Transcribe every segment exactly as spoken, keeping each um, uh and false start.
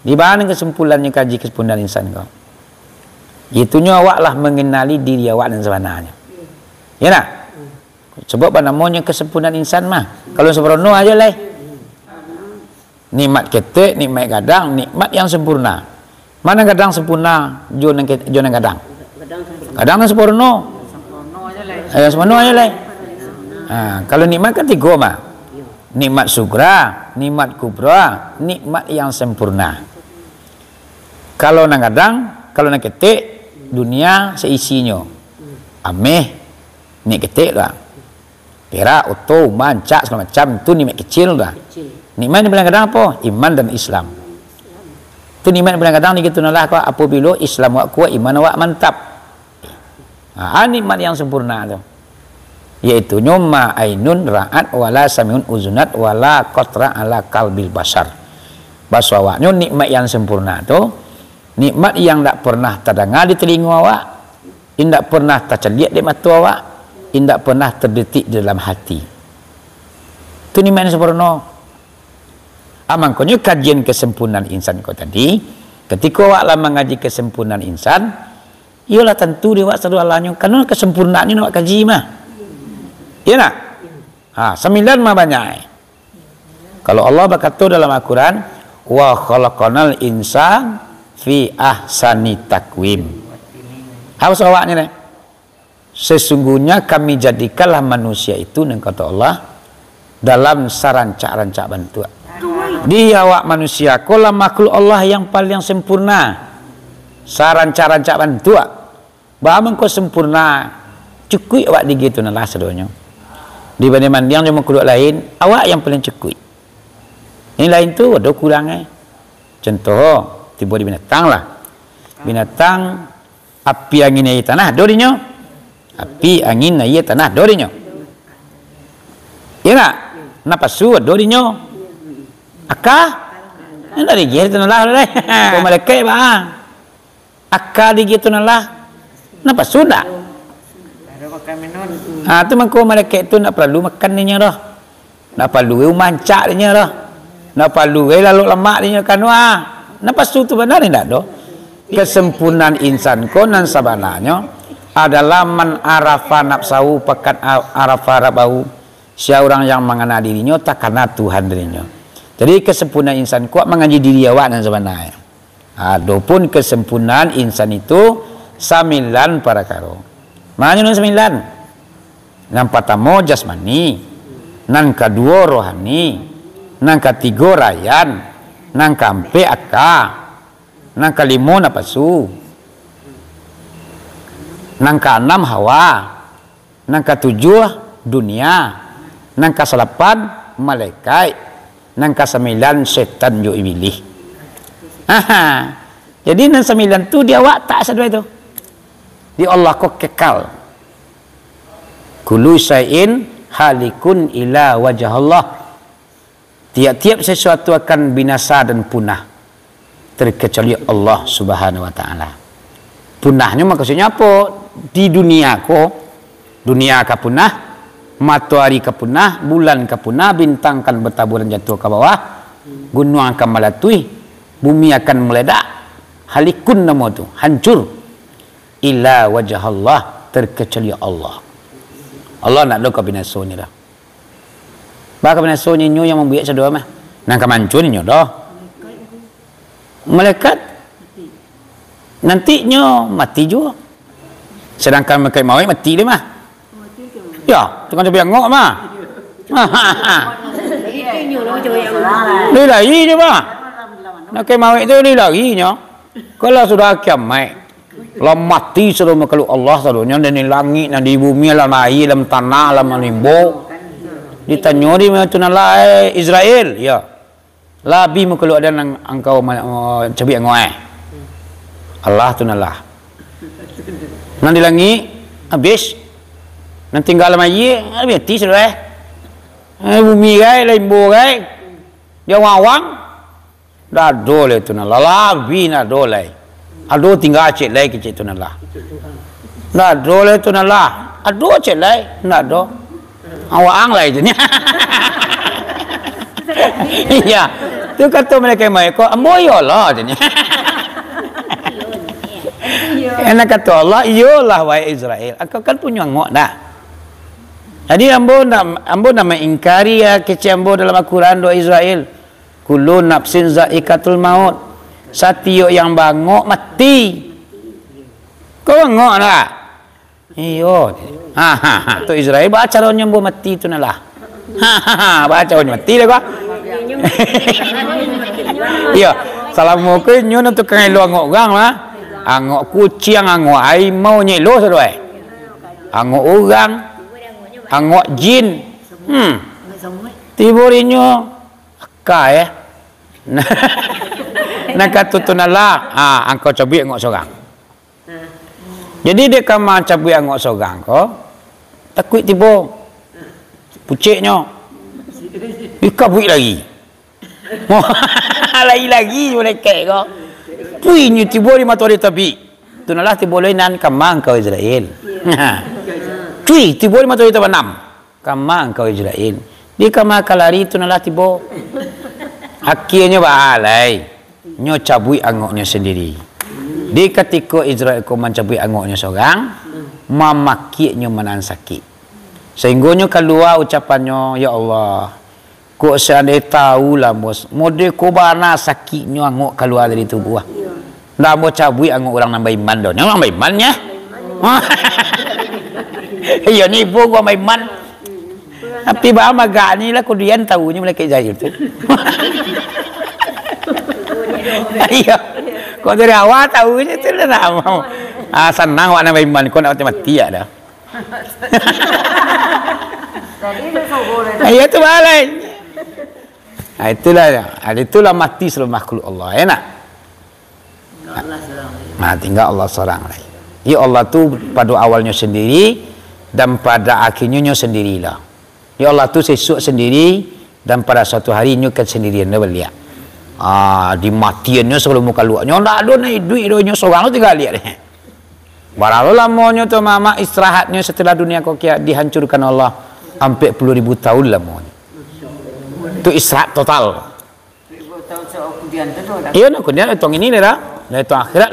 Di bana kesimpulan nyo kaji kesempurnaan insan ko? Itunyo awak lah manganali diri awak nan sabananyo. Ya nak? Sabab banamonyo kesempurnaan insan mah. Kalau sempurno aja lai. Nikmat ketek, nikmat gadang, nikmat yang sempurna. Mana gadang sempurna? Jo nan ke-, jo nan gadang. Gadang nan sempurno. Eh, yang sempurno aja lai. Ha, kalau nikmat kan tigo mah. Nikmat sugra, nikmat kubra, nikmat yang sempurna. Kalau nan gadang, kalau nan ketek, dunia seisinyo. Ameh, nek ketek lah. Perak, oto, umah, ancak, sagalo macam, tu nikmat kecil lah. Nikmat yang paling gadang apo? Iman dan Islam. Tu nikmat yang paling gadang di gitu lah, apabilo Islam awak kuat, iman awak mantap. Ha, nikmat yang sempurna tu. Yaitunyo ma ainun ra'at wala sami'un uzunat wala qatra ala kalbil basar. Baso awaknyo nikmat yang sempurna tu, nikmat yang dak pernah tadanga di telingo awak, indak pernah tacaliak di mato awak, indak pernah terdetik di dalam hati. Tu nikmat yang sempurno. Ah, mangkonyo kajian kesempurnaan insan ko tadi, katiko awak lah mangaji kesempurnaan insan, iyolah tantu dek awak sadolahnyo, karano kesempurnaannyo nak awak kaji mah. Iya nak? Ha, sambilan mah banyak. Kalau Allah bakato dalam Al-Quran, "Wa khalaqnal insan fi ahsani takwim." Harus awaknyo deh. Sesungguhnya Kami jadikanlah manusia itu, nan kato Allah, dalam sarancak-rancak bantuak. Di awak manusia ko lah makhluk Allah yang paling sempurna. Sarancak-rancak bantuak. Ba mangko sempurna, cukuik awak digitu nan lah sadonyo. Dibanding-banding jo makhluk lain, awak yang paling cukuik. Ini lain tu ado kurang eh. Contoh, tibo di binatang lah. Binatang, api, angin, aia, tanah, ado dinyo. Api, angin, aia, tanah, ado dinyo. Iya nak? Napasu, ado dinyo. Aka? Ini dari jihad tu lah. Kau malaikat, ba. Aka digitu nan lah. Napa sudah? Ha, tu mangko malaikat tu ndak paralu makan dinyo doh. Ndak paralu gai umancak dinyo doh. Ndak paralu gai lalok lamak dinyo kanu ah. Napa su tu bana indak doh? Kesempurnaan insan ko nan sabananyo adalah man arafa nafsahu faqad a-, arafa rabbahu. Sia urang yang mangana dirinyo, takana Tuhan dirinyo. Jadi kesempurnaan insan ko mangaji diri awak nan sabananyo. Adopun kesempurnaan insan itu sambilan parakaro. Manyo nan sambilan? Nan partamo jasmani, nan kaduo rohani, nan katigo rayan, nan kaampek aka, nan kalimo napasu, nan kaanam hawa, nan katujuah dunia, nan kasalapan malaikat, nan kasambilan setan jo ibilih. Aha. Jadi nan sambilan tu di awak tak sadonyo tu. Di Allah ko kekal. Kullu syai'in halikun illa wajhallah. Tiap-tiap sesuatu akan binasa dan punah, terkecuali Allah Subhanahu wa Ta'ala. Punahnyo maksudnyo apo? Di dunia ko, dunia ka punah, matoari ka punah, bulan ka punah, bintang akan bataburan jatuah ka bawah, gunuang akan malatuih, bumi akan maledak, halikun namo tu, hancur. Illa wajhallah, terkecuali Allah. Allah ndak ado ka binasonyo doh. Bah ka binasonyo, inyo yang mambuek sado mah. Nan ka mancuan inyo doh. Malaikat nanti nyo mati juo. Sedangkan malaikat mauik mati deh mah. Ya, tukang cabai angok mah. Dilari je mah. Malaikat mauik tu dilari nyo. Kalau sudah kiamaik, lah mati sadonyo makhluk Allah sadonyo, nan di langik, nan di bumi, alam aia, alam tanah, alam limbo. Ditanyo di ma tu nan lah, eh, Israel, ya. Lah abih makhluk adan nan angkau ma-, ma-, cabuik angok, eh? Allah tu nan lah. Nan di langik, abih. Nan tingga alam aia, abih mati sudah, eh. Eh, bumi gai, limbo gai. Di awang-awang. Ndak ado lai tu nan lah, labi ndak ado lai. Ado tingga ciek lai kecek tu nan lah. Ndak ado lai tu nan lah. Ado ciek lai, ndak ado. Awak ang lai tu ni. Iya. Tu kato malaikat maut ko, "Ambo iyolah," katonyo. Nan kato Allah, "Iyolah, wahai Israel. Angkau kan punyo angok dah." Jadi ambo ndak, ambo ndak maingkari, ya, kecek ambo dalam Al-Quran doh, Israel. "Kullu nafsin zaikatul maut." Satiok yang baangok mati. Kau angok dak? Iyo. Ha, ha, ha. Tu Israel, baa caronyo ambo mati tu nah lah. Ha, ha, ha. Baa caronyo mati lah kau. Iyo. Salamo ko inyo nan tukang elo angok urang lah. Angok kuciang, angok harimau, nyo elo sado ai. Angok urang, angok jin. Hmm. Tibo di inyo, aka, eh. Nan kato tu nah lah, ha, angkau cabuik angok surang. Jadi, dek ka mancabuik angok surang ko, takuik tibo. Puceknyo, dikabuik lagi. Lagi-lagi malaikat ko. Pui, nyo tibo di matoari tabik. Tu nah lah tibo lai nan kama angkau Israel. Cui, tibo di matoari tabanam. Kama angkau Israel. Di kama ka lari tu nah lah tibo. Akhianyo baa lai. Nyo cabuik angoknyo sandiri. Di katiko Israel ko mancabuik angoknyo surang, mamakiaknyo manahan sakik. Sahinggonyo kalua ucapannyo, "Ya Allah, kok seandai tahu lah, Bos, model ko bana sakiknyo angok kalua dari tubuah. Ndak ambo cabuik angok urang nan baiman doh." Nyo urang baiman, nyo. Iyo, nibo urang baiman. Tapi baa magaknyo lah, kudian tahunyo malaikat Israel tu. Iyo. Kok dari awal tahunyo tu lah nak mau. Ah, sanang awak nan baiman, kok nak mati-mati ya dah. Iyo tu baa lai. Ah, itulah, ah, itulah mati seluruh makhluk Allah, ya nak? Nah, tingga Allah sorang lai. Ya, Allah tu pado awalnyo sandiri, dan pada akhirnyo nyo sandirilah. Ya, Allah tu sesok sandiri, dan pada suatu hari nyo kan sandirian dah baliak. Ah, dimatiannyo sabalum kaluanyo, ndak ado nan iduik doh, nyo sorang tu tingga liak deh. Bara lamonyo tu mamak istirahatnyo setelah dunia ko kiamat dihancurkan Allah, ampek puluah ribu tahun lamonyo. Tu istirahat total. Iyo, nah, kemudian etong iko lah. Nah, etong akhirat.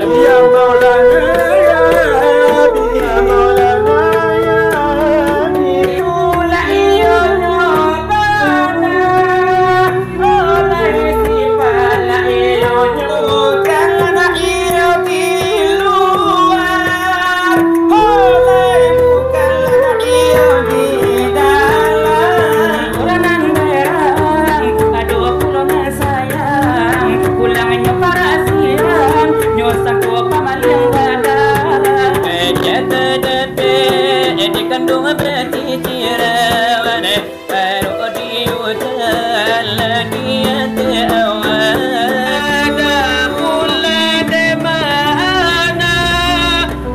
Sayang, pulangnyo parasian, nyo sangko pamaliang badan. Eh, dia terdetik, eh, dikandung berciciran, eh, baru diutan lagi ate awak. Ada pula di mana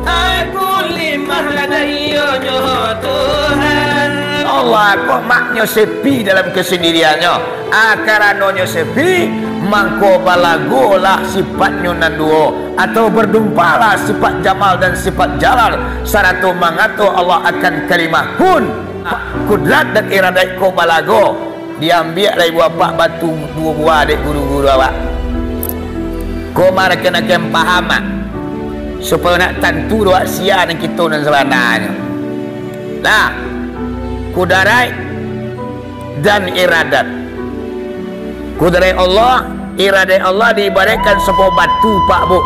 aku limah ladai, yo nyo Tuhan. Allah, kok maknyo sepi dalam kesendiriannyo. Ah, karanonyo sepi, mangko balagolah sifatnyo nan duo, atau berdumpalah sifat jamal dan sifat jalal, sarato mangato Allah akan kalimah kun, kudrat dan iradat ko balago. Diambiak lai buah apak batu duo buah dek guru-guru awak. Ko marakan-akan paham, ah, supayo nak tantu doh sia nan kito nan sabananyo. Nah, kudaraik dan iradat. Kudaraik Allah, iradat Allah diibaratkan sabuah batu, Pak, Bu.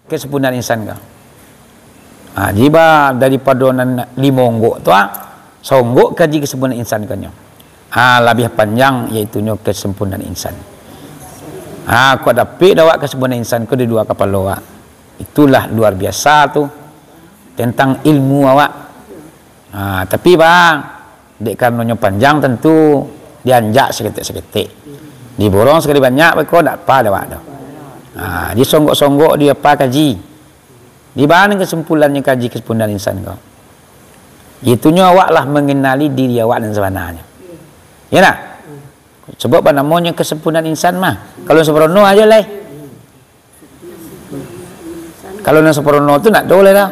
Kesempurnaan insan ka. Ha, jadi ba-, daripado nan limo onggok tu, ha, saonggok kaji kesempurnaan insan ka nyo. Ah, labiah panjang, yaitunyo kesempurnaan insan. Ah, kok dapik dek awak kesempurnaan insan ko di dua kapalo awak. Itulah luar biasa tu tentang ilmu awak. Ah, tapi bang, dek karanonyo panjang, tantu dianjak saketek-saketek. Diborong sakali banyak beko ndak apa dek awak tu. Ah, disonggok-songgok di apa kaji. Di mano kesimpulan kaji kesempurnaan insan ko? Itunyo awak lah manganali diri awak nan sabananyo. Ya ndak? Sabab namonyo kesempurnaan insan mah. Kalau samparono ajo lai. Kalau nan samparono tu ndak ado lai dah.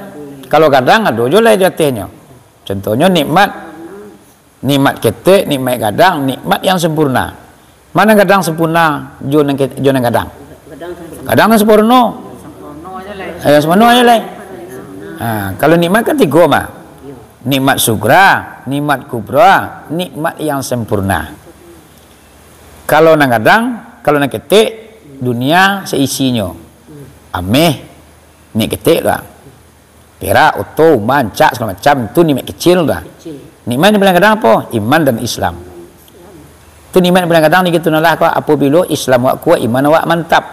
Kalau gadang ado jo lai di atehnyo. Contohnyo nikmat, nikmat ketek, nikmat gadang, nikmat yang sempurna. Mano gadang sempurna jo nan ke-, jo nan gadang? Gadang nan samparono. Eh, yang samparono ajo lai. Ha, kalau nikmat kan tigo mah. Nikmat sugra, nikmat kubra, nikmat yang sempurna. Kalau nan gadang, kalau nan ketek, dunia seisinyo. Ameh, nek ketek lah. Perak, oto, umah, ancak, sagalo macam, tu nikmat kecil lah. Nikmat yang paling gadang apo? Iman dan Islam. Tu nikmat yang paling gadang di gitu lah, apabilo Islam awak kuat, iman awak mantap.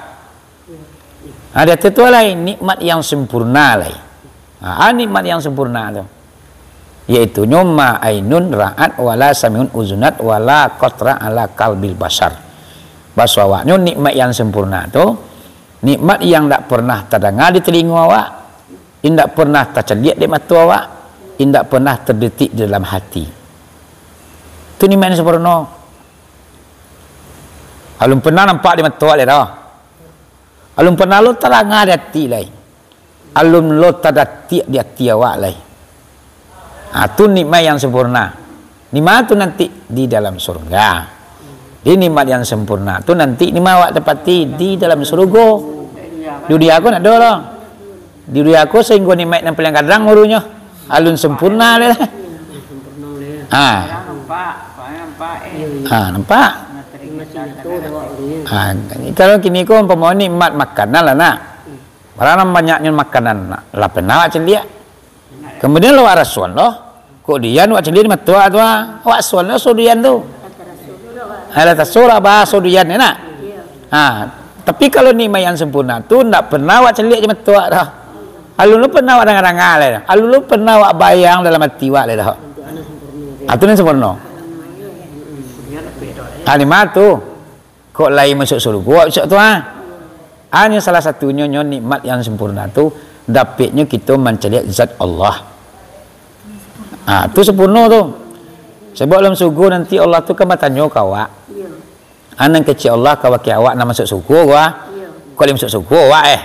Ha, di ateh tu lai, nikmat yang sempurna lai. Ha, nikmat yang sempurna tu. Yaitunyo ma ainun ra'at wala sami'un uzunat wala qatra ala kalbil basar. Baso awaknyo nikmat yang sempurna tu, nikmat yang ndak pernah tadanga di talingo awak, indak pernah tacaliak di mato awak, indak pernah terdetik di dalam hati. Tu nikmat yang sempurna. Alun pernah nampak di mato awak lai doh. Alun pernah lo tadanga di ati lai. Alun lo tadatiak di ati awak lai. Ha, tu nikmat yang sempurna. Di ma tu nanti? Di dalam surga. Di nikmat yang sempurna tu nanti di ma awak dapati? Di dalam surga. Di dunia ko ndak ado lo. Di dunia ko sehinggo nikmat yang paling gadang urunyo. Alun sempurna lai lah. Ha. Ha, nampak? Ha, kalau kini ko umpamo nikmat makanan lah nak. Barang banyaknyo makanan nak. Lah pernah awak caliak. Kemudian lo awak rasuan lo. Kok dian awak caliak di mato awak tu, ah. Awak rasuan lo so dian tu. Alah taso lah bahaso dian ni nak. Ha, tapi kalau nikmat yang sempurna tu ndak pernah awak caliak di mato awak dah. Alun lo pernah awak danga-danga lai dah. Alun lo pernah awak bayang dalam ati awak lai dah. Ah, tu nan sempurna. Ah, di ma tu? Kok lai masuak surugo awak bisuak tu, ha? Hanyo salah satunyo nyo nikmat yang sempurna tu, dapeknyo kito mancaliak zat Allah. Ha, tu sempurna tu. Sabab dalam surugo nanti Allah tu kan batanyo ka awak. Ha, nan kecek Allah ka wakil awak nan masuak surugo ko, ha? Kok lai masuak surugo awak, eh?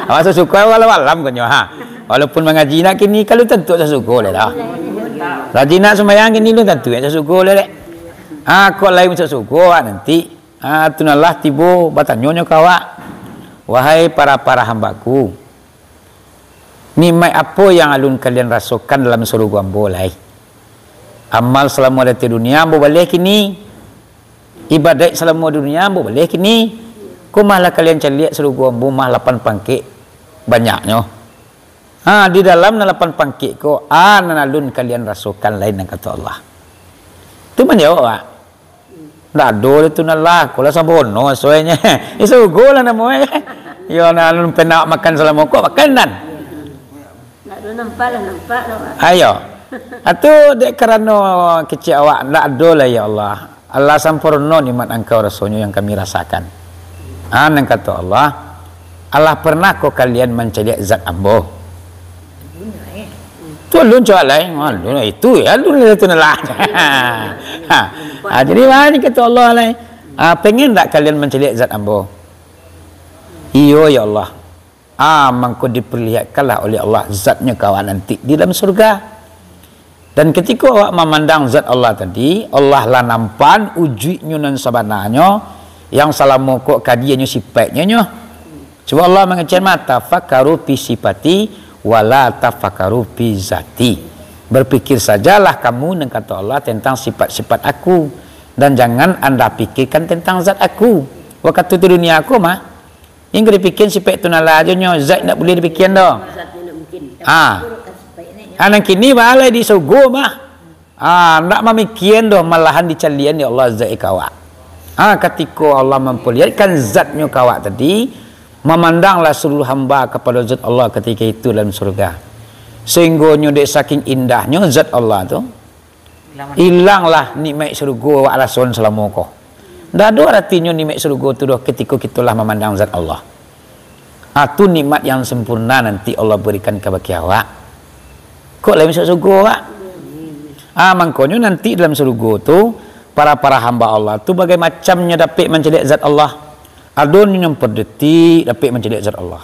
Awak masuak surugo awak alam-alam konyo, ha. Walaupun mangaji nak kini, kalau tantu masuak surugo lai dah. Rajin nak sumbayang kini, lu tantu masuak surugo lai dek. Ha, kok lai masuak surugo awak nanti. Ha, tu nan lah tibo batanyo nyo ka awak, "Wahai para-para hambaku, nikmat apo yang alun kalian rasokan dalam surugo ambo lai? Amal salamo di ateh dunia ambo baleh kini, ibadaik salamo di dunia ambo baleh kini, ko mah lah kalian caliak surugo ambo mah lapan pangkek banyaknyo. Ha, di dalam nan lapan pangkek ko, a nan alun kalian rasokan lai?" nan kato Allah. Tu manjawab awak. Ndak ado tu nan lah, ko lah sampono suainyo. Di surugo lah namo e. Yo, nan alun pernah makan salamo ko, makan nan. Ndak ado nampak lah, nampak lah, Pak. Ayo. Atu dek karano kecek awak, ndak ado lah, ya Allah. Alah sampono nikmat Angkau rasonyo yang kami rasakan. Ha, nan kato Allah, "Alah pernah ko kalian mancaliak zat Ambo?" Tu alun cawak lai. Alun, itu ya, alun lah tu lah. Ha. Ha, jadi, wah, ni kato Allah lai. Ha, pengen tak kalian mancaliak zat Ambo? Iyo, ya Allah. Ah, mangko diperlihatkanlah oleh Allah zat-Nyo ka awak nanti di dalam surga. Dan katiko awak mamandang zat Allah tadi, Allah lah nampak ujuik-Nyo nan sabananyo, yang salamo ko ka di-Nyo sipaik-Nyo nyo. Sabab Allah mangecek mah, "Tafakkaru fi sifati wa la tafakkaru fi zati." Berpikir sajalah kamu, nan kato Allah, tentang sifat-sifat Aku, dan jangan anda pikirkan tentang zat Aku. Wakatu tu dunia ko mah, Indak dipikian sipaik tu nan lah ajo nyo, zat indak buliah dipikian doh. Zatnyo indak mungkin. Ah. Tapi sipaik ni, ah, nan kini balai di surugo mah. Ah, ndak mamikian doh, malahan dicaliakan dek Allah zat ka awak. Ah, katiko Allah mamperlihatkan zatnyo ka awak tadi, mamandanglah saluruh hamba kapado zat Allah katiko itu dalam surga. Sahinggonyo dek saking indahnyo zat Allah tu, ilanglah nikmat surga awak rasoan salamo ko. Ndak ado aratinyo nikmat surga tu doh katiko kito lah mamandang zat Allah. Ah, tu nikmat yang sempurna nanti Allah berikan kabake awak. Kok lai masuak surga awak? Ah, mangkonyo nanti dalam surga tu, para-para hamba Allah tu bagai macamnyo dapek mancaliak zat Allah. Ado nan per detik dapek mancaliak zat Allah.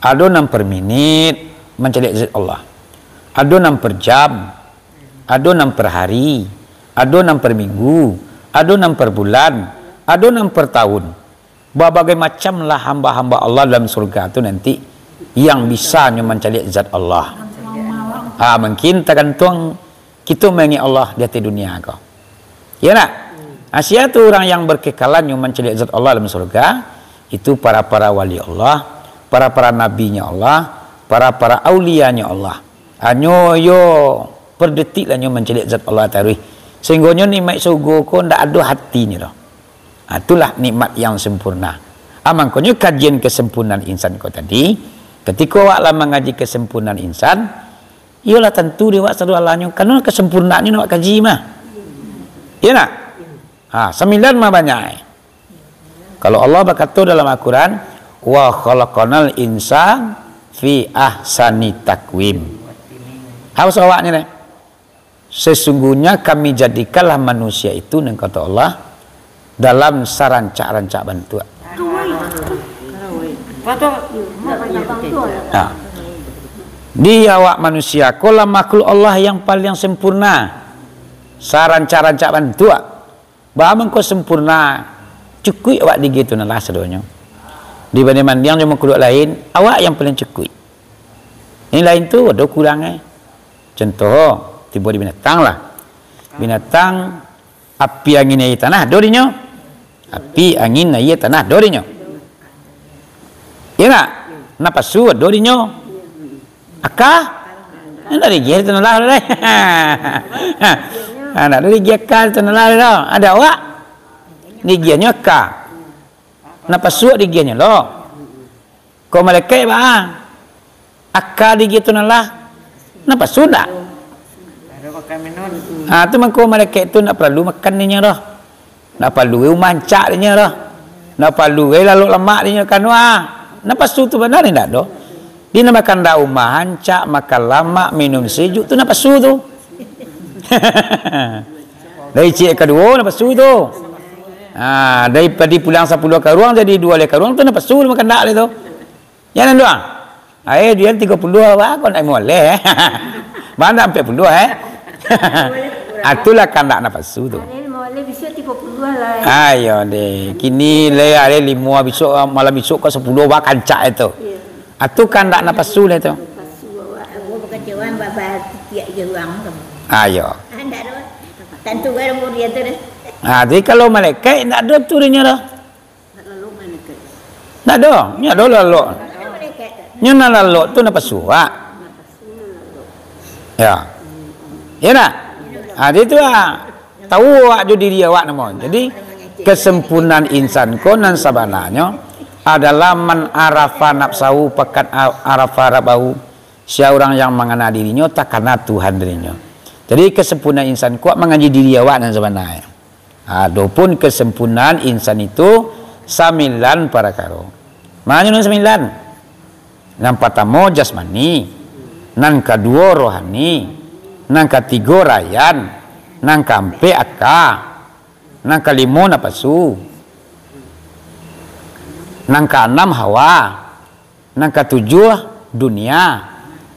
Ado nan per minit mancaliak zat Allah. Ado nan per jam, ado nan per hari, ado nan per minggu, ado nan per bulan, ado nan per tahun. Babagai macamlah hamba-hamba Allah dalam surga tu nanti yang bisanyo mancaliak zat Allah. Ah, mungkin tagantuang kito maingek Allah di ateh dunia ko. Iya ndak? Ah, sia tu urang yang berkekalannyo mancaliak zat Allah dalam surga, itu para-para wali Allah, para-para nabinyo Allah, para-para aulianyo Allah. Hanyo yo per detik lah nyo mancaliak zat Allah taruih. Sahinggonyo nikmat surga ko ndak ado hatinyo doh. Ha, itulah nikmat yang sempurna. Ha, mangkonyo kajian kesempurnaan insan ko tadi, katiko awak lah mangaji kesempurnaan insan, iyolah tantu dek awak sadolahnyo, karano kesempurnaannyo nak awak kaji mah. Iya ndak? Ha, sambilan mah banyak. Kalau Allah bakato dalam Al-Quran, "Wa khalaqnal insan fi ahsani takwim." Apo awaknyo deh? Sesungguhnya Kami jadikanlah manusia itu, nan kato Allah, dalam sarancak-rancak bantuak. Nah, di awak manusia ko lah makhluk Allah yang paling sempurna, sarancak-rancak bantuak. Baa mangko sempurna, cukuik awak digiah tu nah lah sadonyo. Dibanding-banding jo makhluk lain, awak yang paling cukuik. Yang lain tu ado kurang eh. Contoh, tibo di binatang lah. Binatang, api, angin, aia, tanah, ado dinyo. Api, angin, aia, tanah, ado dinyo. Iya ndak? Napasu ado dinyo. Aka? Ndak digiah tu nah lah, deh. Ha, ndak digiah aka tu nah lah, deh. Ado awak? Digiahnyo aka. Napasu digiahnyo lo. Kok malaikat baa? Aka digiah tu nah lah. Napasu ndak? Ah, tu mangko malaikat tu ndak paralu makan dinyo doh. Ndak paralu umah rancak dinyo doh. Ndak paralu gai lalok lamak dinyo kanu ah. Napasu tu bana ni ndak doh. Di nan makan dak umah rancak, makan lamak, minum sejuk tu napasu tu. Dari ciek kaduo napasu tu. Ha, dari padi pulang sapuluah karuang jadi duo baleh karuang tu napasu makan dak tu. Jan doh. Ai, dian tigo puluah, wah, kau nak moleh. Banyak ampek puluah, eh. Atulah kandak napasu tu. Ane moleh bisa tigo puluah lah, eh. Ayo deh. Kini le are limo, besok, malam besok ka sapuluah, wah, kancak itu. Iya. Atu kandak napasu lah tu. Napasu awak. Aku bakacauan baba titiak je urang tu. Ayo. Ah, ndak ada. Tantu garang dia tu deh. Ah, jadi kalau malaikat ndak ada tu dia dah. Ndak ado, nyo ado lalok. Nyo nan lalok tu napasu awak. Ya. Ya ndak? Ha, jadi tu lah. Tahu awak jo diri awak namo. Jadi, kesempurnaan insan ko nan sabananyo adalah man arafa nafsahu faqad a-, arafa rabbahu. Sia urang yang mangana dirinyo, takana Tuhan dirinyo. Jadi, kesempurnaan insan ko mangaji diri awak nan sabananyo. Adopun kesempurnaan insan itu sambilan parakaro. Manyo nan sambilan? Nan partamo jasmani, nan kaduo rohani, nan katigo rayan, nan kaampek aka, nan kalimo napasu, nan kaanam hawa, nan katujuah dunia,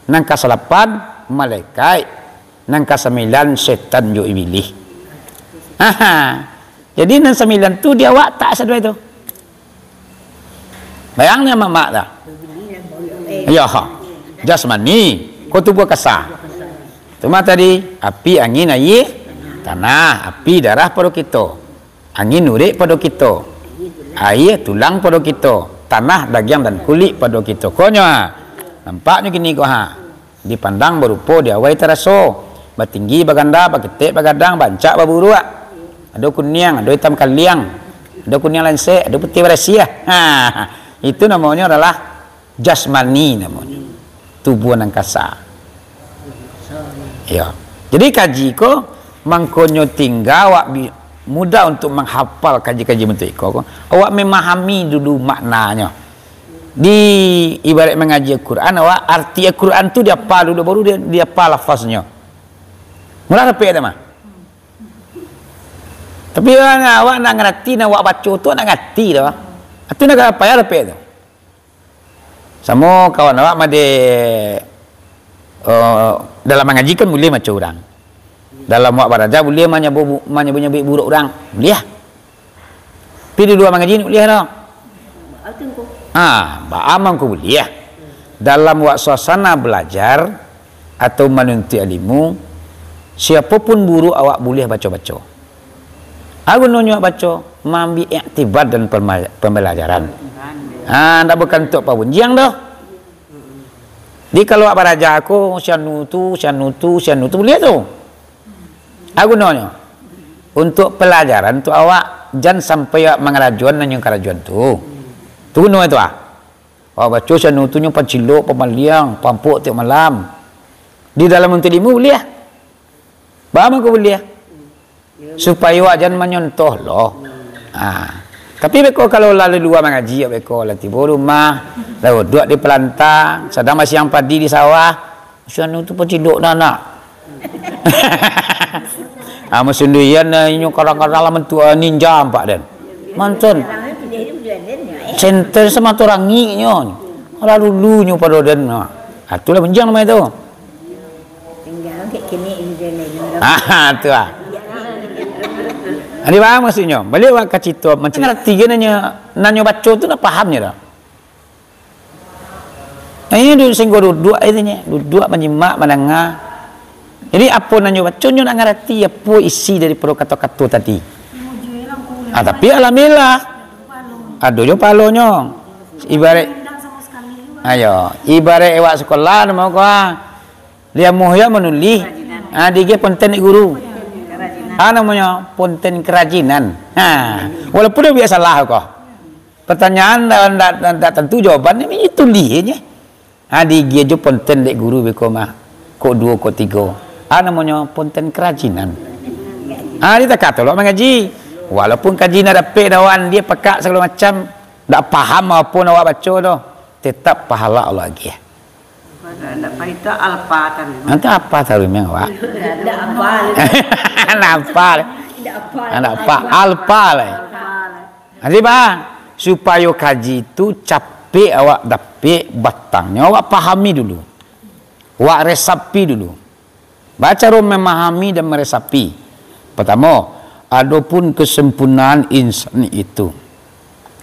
nan kasalapan malaikat, nan kasambilan setan jo ibilih. Aha. Jadi nan sambilan tu di awak tak sadua itu. Bayang ni mamak dah. Iyo ha. Jasmani, ko tubuah kasa. Tu mah tadi, api, angin, aia, tanah, api darah pado kito. Angin urek pado kito, aia tulang pado kito, tanah dagiang dan kulik pado kito. Konyo ha, nampaknyo kini ko ha, dipandang barupo di awai taraso. Batinggi, baganda, baketek, bagadang, barancak, baburuak. Ado kuniang, ado itam kaliang, ado kuniang lansek, ado putiah barasiah. Ha, itu namonyo adalah jasmani namonyo. Tubuah nan kasa. Ya. Jadi kaji ko mangkonyo tingga awak bi-, mudah untuk manghapal kaji-kaji bantuak iko ko. Awak memahami dulu maknanyo. Di ibarat mangaji Al-Quran, awak arti Al-Quran tu diapal dulu, baru dia, diapal lafaznyo. Mudah dapek tu mah. Tapi awak, awak nak ngarati, nak awak baco tu nak ngarati dah. Itu nak payah dapek tu. Samo kawan awak mah dek, eh, dalam mangaji kan buliah maco urang. Dalam awak baraja buliah manyabu-, manyabuik-nyabuik buruak urang. Buliah. Tapi di lua mangaji buliah dah. Ha, baa mangko buliah. Dalam awak suasana balajar atau manuntuik ilmu, siapo pun buruak awak buliah baco-baco. Apo gunonyo awak baco? Maambiak iktibar dan pema-, pambalajaran. Ha, ndak bukan untuak paunjiang doh. Jadi kalau awak baraja ko, si anu tu, si anu tu, si anu tu, buliah tu. Apo gunonyo? Untuak palajaran tu awak, jan sampai awak mangarajoan nan nyo karajoan tu. Tu gunonyo tu ah. Awak baco si anu tu nyo pancilok, pamaliang, pampok tiok malam. Di dalam untuik ilmu buliah. Baa mangko buliah? Supayo awak jan manyontoh lo. Ha. Tapi beko kalau lah lua mangaji, beko lah tibo rumah, lah duduak di palantang, sadang masiang padi di sawah, si anu tu pancilok nan nak. Ah, masunduian, ah, inyo kadang-kadang lah mantuak, ah, ninja ampak den. Mantan. Senter samato rangik nyo. Lah dulu nyo pado den. Ah, itulah banjiang namonyo tu. Ah, tu ah. Ado paham maksudnyo? Baliak awak ka carito, mancing arati ge nanyo, nanyo baco tu nak paham nyo dah. Nah, ini duduak singgo duduak itu nyo, duduak manyimak, mandanga. Jadi apo nanyo baco nyo nak ngarati apo isi daripado kato-kato tadi. Ah, tapi alhamdulillah. Ado jo pahalonyo. Ibarat, ayo, ibarat awak sekolah namo ko ah. Liamuah yo manulih, ha, diagiah ponten dek guru. Ha, namonyo ponten karajinan. Ha, walaupun dia buek salah ko. Pertanyaan ndak, ndak, ndak tantu jawaban, ditulih je. Ha, diagiah jo ponten dek guru beko mah. Kok duo, kok tigo. Ha, namonyo ponten karajinan. Ha, di takah tu lo mangaji. Walaupun kaji nan dapek dawan, dia pekak sagalo macam, ndak paham apo nan awak baco tu, tetap pahala Allah agiah. Ndak paham itu alpa taruih. Nanti apa taruih meh awak? Ndak apa. Ndak apa. Ndak apa. Ndak apa. Alpa lah. Alpa lah. Jadi bah, supayo kaji tu capek awak dapek batangnyo, awak pahami dulu. Awak resapi dulu. Bacaro memahami dan meresapi. Pertamo, adopun kesempurnaan insan itu,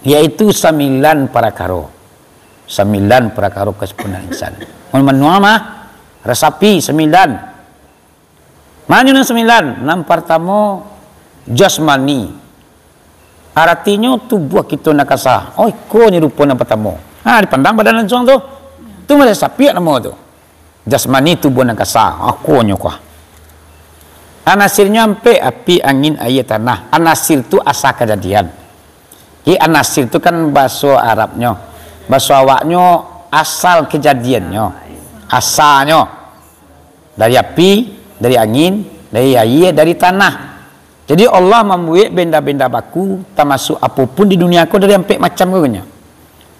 yaitu sambilan parakaro. Sambilan parakaro kesempurnaan insan. Mun manuang mah, resapi sambilan. Manyo nan sambilan? Nan partamo, jasmani. Aratinyo tubuah kito nan kasa. Oh, iko nyo rupo nan partamo. Ha, dipandang badan lansuang tu. Tu mah sapiak namo tu. Jasmani tubuah nan kasa. Iko nyo kuah. Anasirnyo ampek, api, angin, aia, tanah. Anasir tu asa kajadian. Jadi anasir tu kan bahaso Arabnyo. Bahaso awaknyo asal kajadiannyo. Asanyo. Dari api, dari angin, dari aia, dari tanah. Jadi Allah mambuek benda-benda baku, tamasuak apo pun di dunia ko dari ampek macam ko nyo.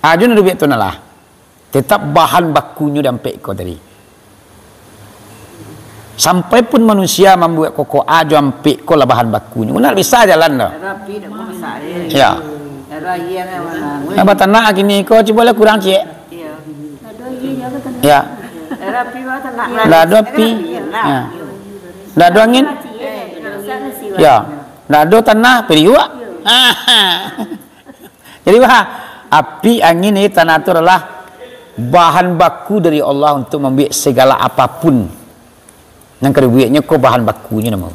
Ajo nan dibuek tu nah lah. Tetap bahan bakunyo di ampek ko tadi. Sampai pun manusia mambuek kokoa jo ampek ko lah bahan bakunyo. Nak bisa jalan tu. Tapi dak masak dia. Ya. Ada aia kan mana? Nah, batanak kini ko cubolah kurang ciek. Iya. Ya. Ada api batanak. Lah ada api. Ya. Ndak ado angin? Ya. Ndak ado tanah, piriuk. Jadi, bah, api, angin, aia, tanah tu adalah bahan baku dari Allah untuk mambuek segala apapun. Nan ka dibueknyo ko bahan bakunyo namo.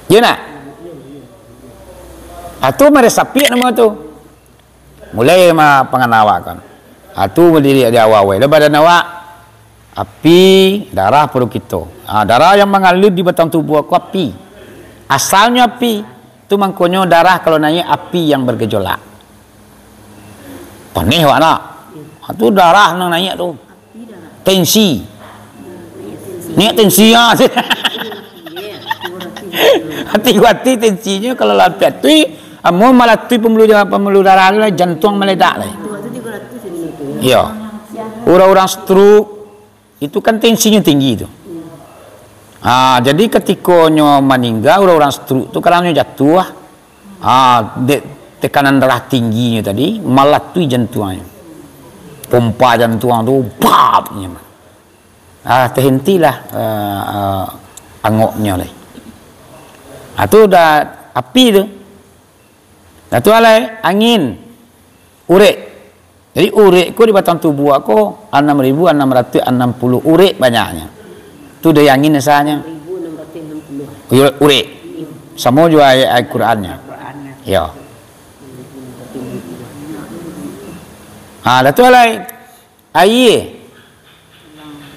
Iyo nak? Atu mari sapiak namo tu. Mulai ma pangana awak kan. Ha, tu badiri di awal-awal. Lah badan awak, Api, darah pado kito. Ha, darah yang mangalir di batang tubuh ko api. Asalnyo api. Tu mangkonyo darah kalau naiak api yang bergejolak. Paneh awak nak. Ha, tu darah nan naiak tu. Tensi. Naiak tensi, ha. Hati-hati tensinyo kalau lampek tu, amun malatui pembuluh darah, pembuluh darah tu lah, jantuang meledak lah. Iyo. Urang-urang stroke, itu kan tensinyo tinggi tu. Ha, jadi katikonyo maningga, urang-urang stroke tu kadang nyo jatuah. Ha, dek tekanan darah tingginyo tadi, malatui jantuangnyo. Pompa jantuang tu, bap! Ha, tehentilah, eh, eh, angoknyo lai. Ha, tu dah api tu. Dah tu alai, angin, urek. Jadi, urek ko di batang tubuah ko anam ribu anam ratus anam puluh urek banyaknyo. Tu dari angin asalnyo. Iyo, urek. Samo jo ayat Al-Qurannyo. Iyo. Ha, dah tu alai. Aia.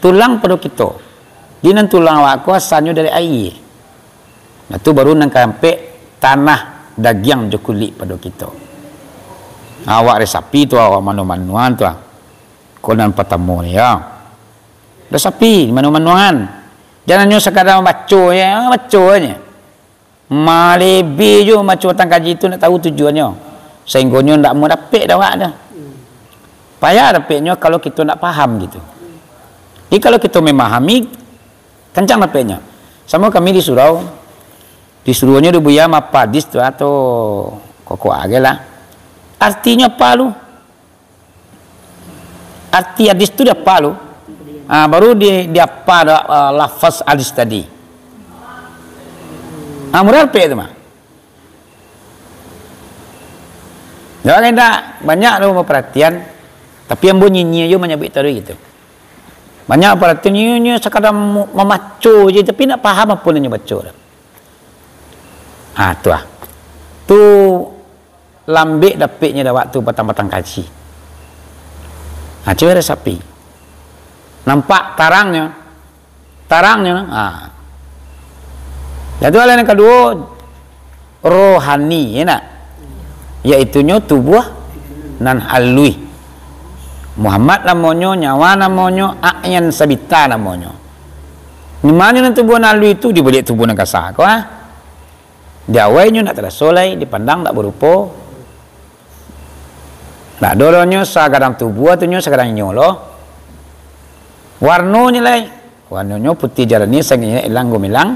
Tulang pado kito. Di nan tulang awak ko asalnyo dari aia. Nah, tu baru nan kaampek, tanah, dagiang jo kulik pado kito. Awak resapi tu, awak manu-manuan tu, ah. Ko nan patamo ni, yo. Resapi, manu-manuan. Jan hanyo sakadar mambaco je, ah, baco je. Malebih jo mambaco batang kaji tu ndak tahu tujuannyo. Sahinggonyo ndak amuah dapek dek awak tu. Payah dapeknyo kalau kito ndak paham gitu. Jadi kalau kito memahami, kancang dapeknyo. Samo kami di surau, disuruahnyo di buya mapahadis tu atau koko agai lah. Artinyo apa lu? Arti hadis tu diapa lu? Ah, baru di, diapa dah, ah, lafaz hadis tadi. Ah, mudah dapek tu mah. Jangan indak, banyak tu baparatian, tapi ambo nyinyia jo manyabuik tadi gitu. Banyak paratian nyo, nyo sakadar mu-, mamaco je, tapi ndak paham apo nan nyo baco tu. Ha, tu ah. Tu lambek dapeknyo dek awak tu batang-batang kaji. Ha, cubo resapi. Nampak tarangnyo. Tarangnyo, ha. Dah tu alai nan kaduo, rohani, ya nak? Yaitunyo tubuah nan aluih. Muhammad namonyo, nyawa namonyo, a'yan sabita namonyo. Di mano nan tubuah nan aluih tu? Di baliak tubuah nan kasa ko, ah. Di awai nyo ndak taraso lai, dipandang ndak barupo. Ndak ado doh nyo sagadang tubuah tu nyo sagadang inyo lo. Warnonyo lai, warnonyo putiah jaranih, sangaik ilang gumilang,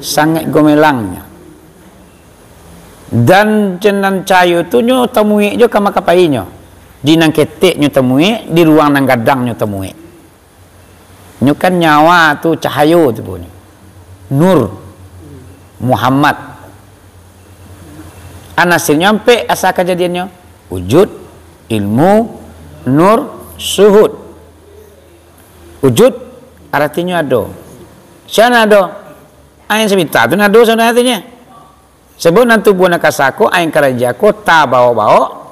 sangaik gumilangnyo. Dan sinan cahayo tu nyo tamuik jo ka makapainyo. Di nan ketek nyo tamuik, di ruang nan gadang nyo tamuik. Nyo kan nyawa tu cahayo tu punyo. Nur. Muhammad. Anasirnyo ampek asa kajadiannyo. Wujud, ilmu, nur, syuhud. Wujud aratinyo ado. Sia nan ado? Ain sabita tu nan ado sabananyo. Sabab nan tubuah nan kasa ko, ain karaja ko, tabaok-baok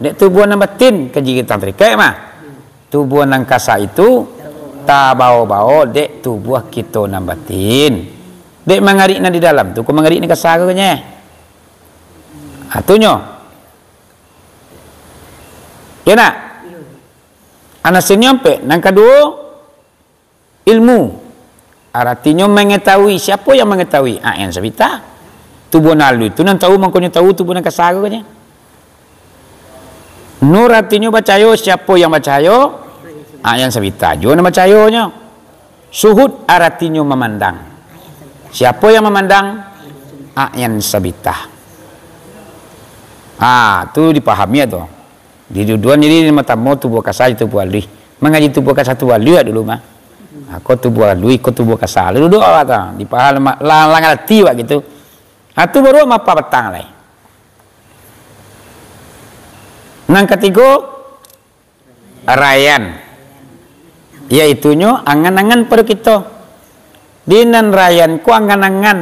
dek tubuah nan batin, kaji kitab tarikaik mah. Tubuah nan kasa itu tabaok-baok dek tubuah kito nan batin. Dek mangarik nan di dalam tu, ko mangarik nan kasa ko nye. Ha, tu nyo. Yo nak? Anasirnyo ampek. Nan kaduo, ilmu. Aratinyo mangatahui. Siapo yang mangatahui? Ain sabita. Tubuah nan aluih tu nan tahu, mangkonyo tahu tubuah nan kasa ko nye. Nur aratinyo bacahayo. Siapo yang bacahayo? Ain sabita juo nan bacahayonyo. Syuhud aratinyo mamandang. Siapo yang mamandang? Ain sabita. Ah, tu dipahami tu. Di duduan jadi matamo tubuah kasa, tubuah aluih. Mangaji tubuah kasa, tubuah aluih dulu mah. Ha, ko tubuah aluih, ko tubuah kasa. Lalu duduak awak tu, dipaham ma-, lang, lang arati awak gitu. Ha, tu baru mapa batang lai. Nan katigo, rayan. Yaitunyo angan-angan pado kito. Di nan rayan ko angan-angan.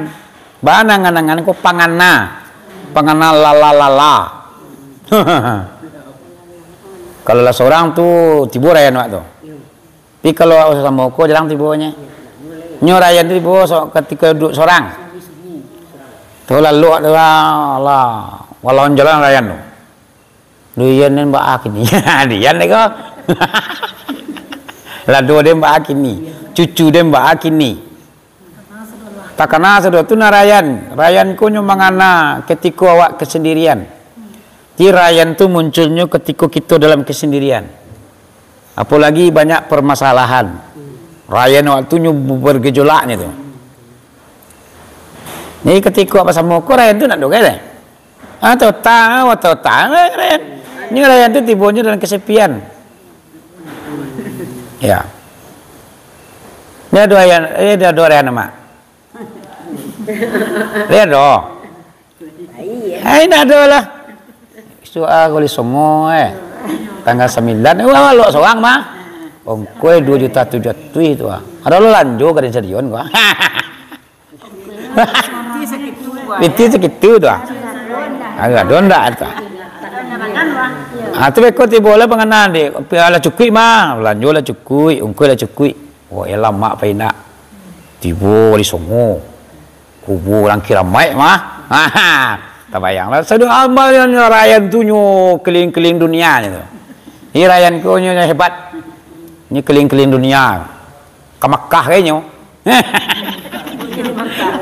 Bana angan-angan ko pangana. Pangana lala-lala. Kalau lah sorang tu, tibo rayan awak tu. Jadi kalau awak samo ko, jarang tibonyo. Nyo Rayyan tu tibo so-, katiko duduak sorang. Tu lalu tu lah, alah, walau jalan Rayyan tu. Duyan den baa kini. Dian deh ko. Lado den baa kini. Cucu den baa kini. Takana sudah tu nah Rayyan. Rayyan ko nyo mangana katiko awak kesendirian. Jadi Rayyan tu munculnyo katiko kito dalam kesendirian. Apolagi banyak permasalahan. Rayyan awak tu nyo bergejolaknyo tu. Jadi katiko awak basamo ko Rayyan tu nak doh kan? Ah, totang, ah, totang, eh, Rayyan. Ni Rayyan tu tibonyo dalam kesepian. Ya. Dia doa yang, eh, dia doa yang nama. Dia doa. Ai, ndak ado lah. Isu ah, Gali Songo, eh. Tanggal sambilan, eh, wah, lok sorang mah. Ongkoi dua juta tujuh ratus tu ah. Ado lo lanjo ka den stadion ko. Piti sakitu tu ah. Agak dondak tu. Ah, tu beko tibo lah panganan dek. Lah cukuik mah, balanjo lah cukuik, ungkoi lah cukuik. Oh, elah mak pai nak. Tibo di Songo. Kubu urang kiramaik mah. Tabayang lah. Sado amal nyo Rayyan tu nyo keliling-keliling dunia nyo tu. Ni Rayyan ko nyo hebat. Ni keliling-keliling dunia. Ka Makkah kai nyo.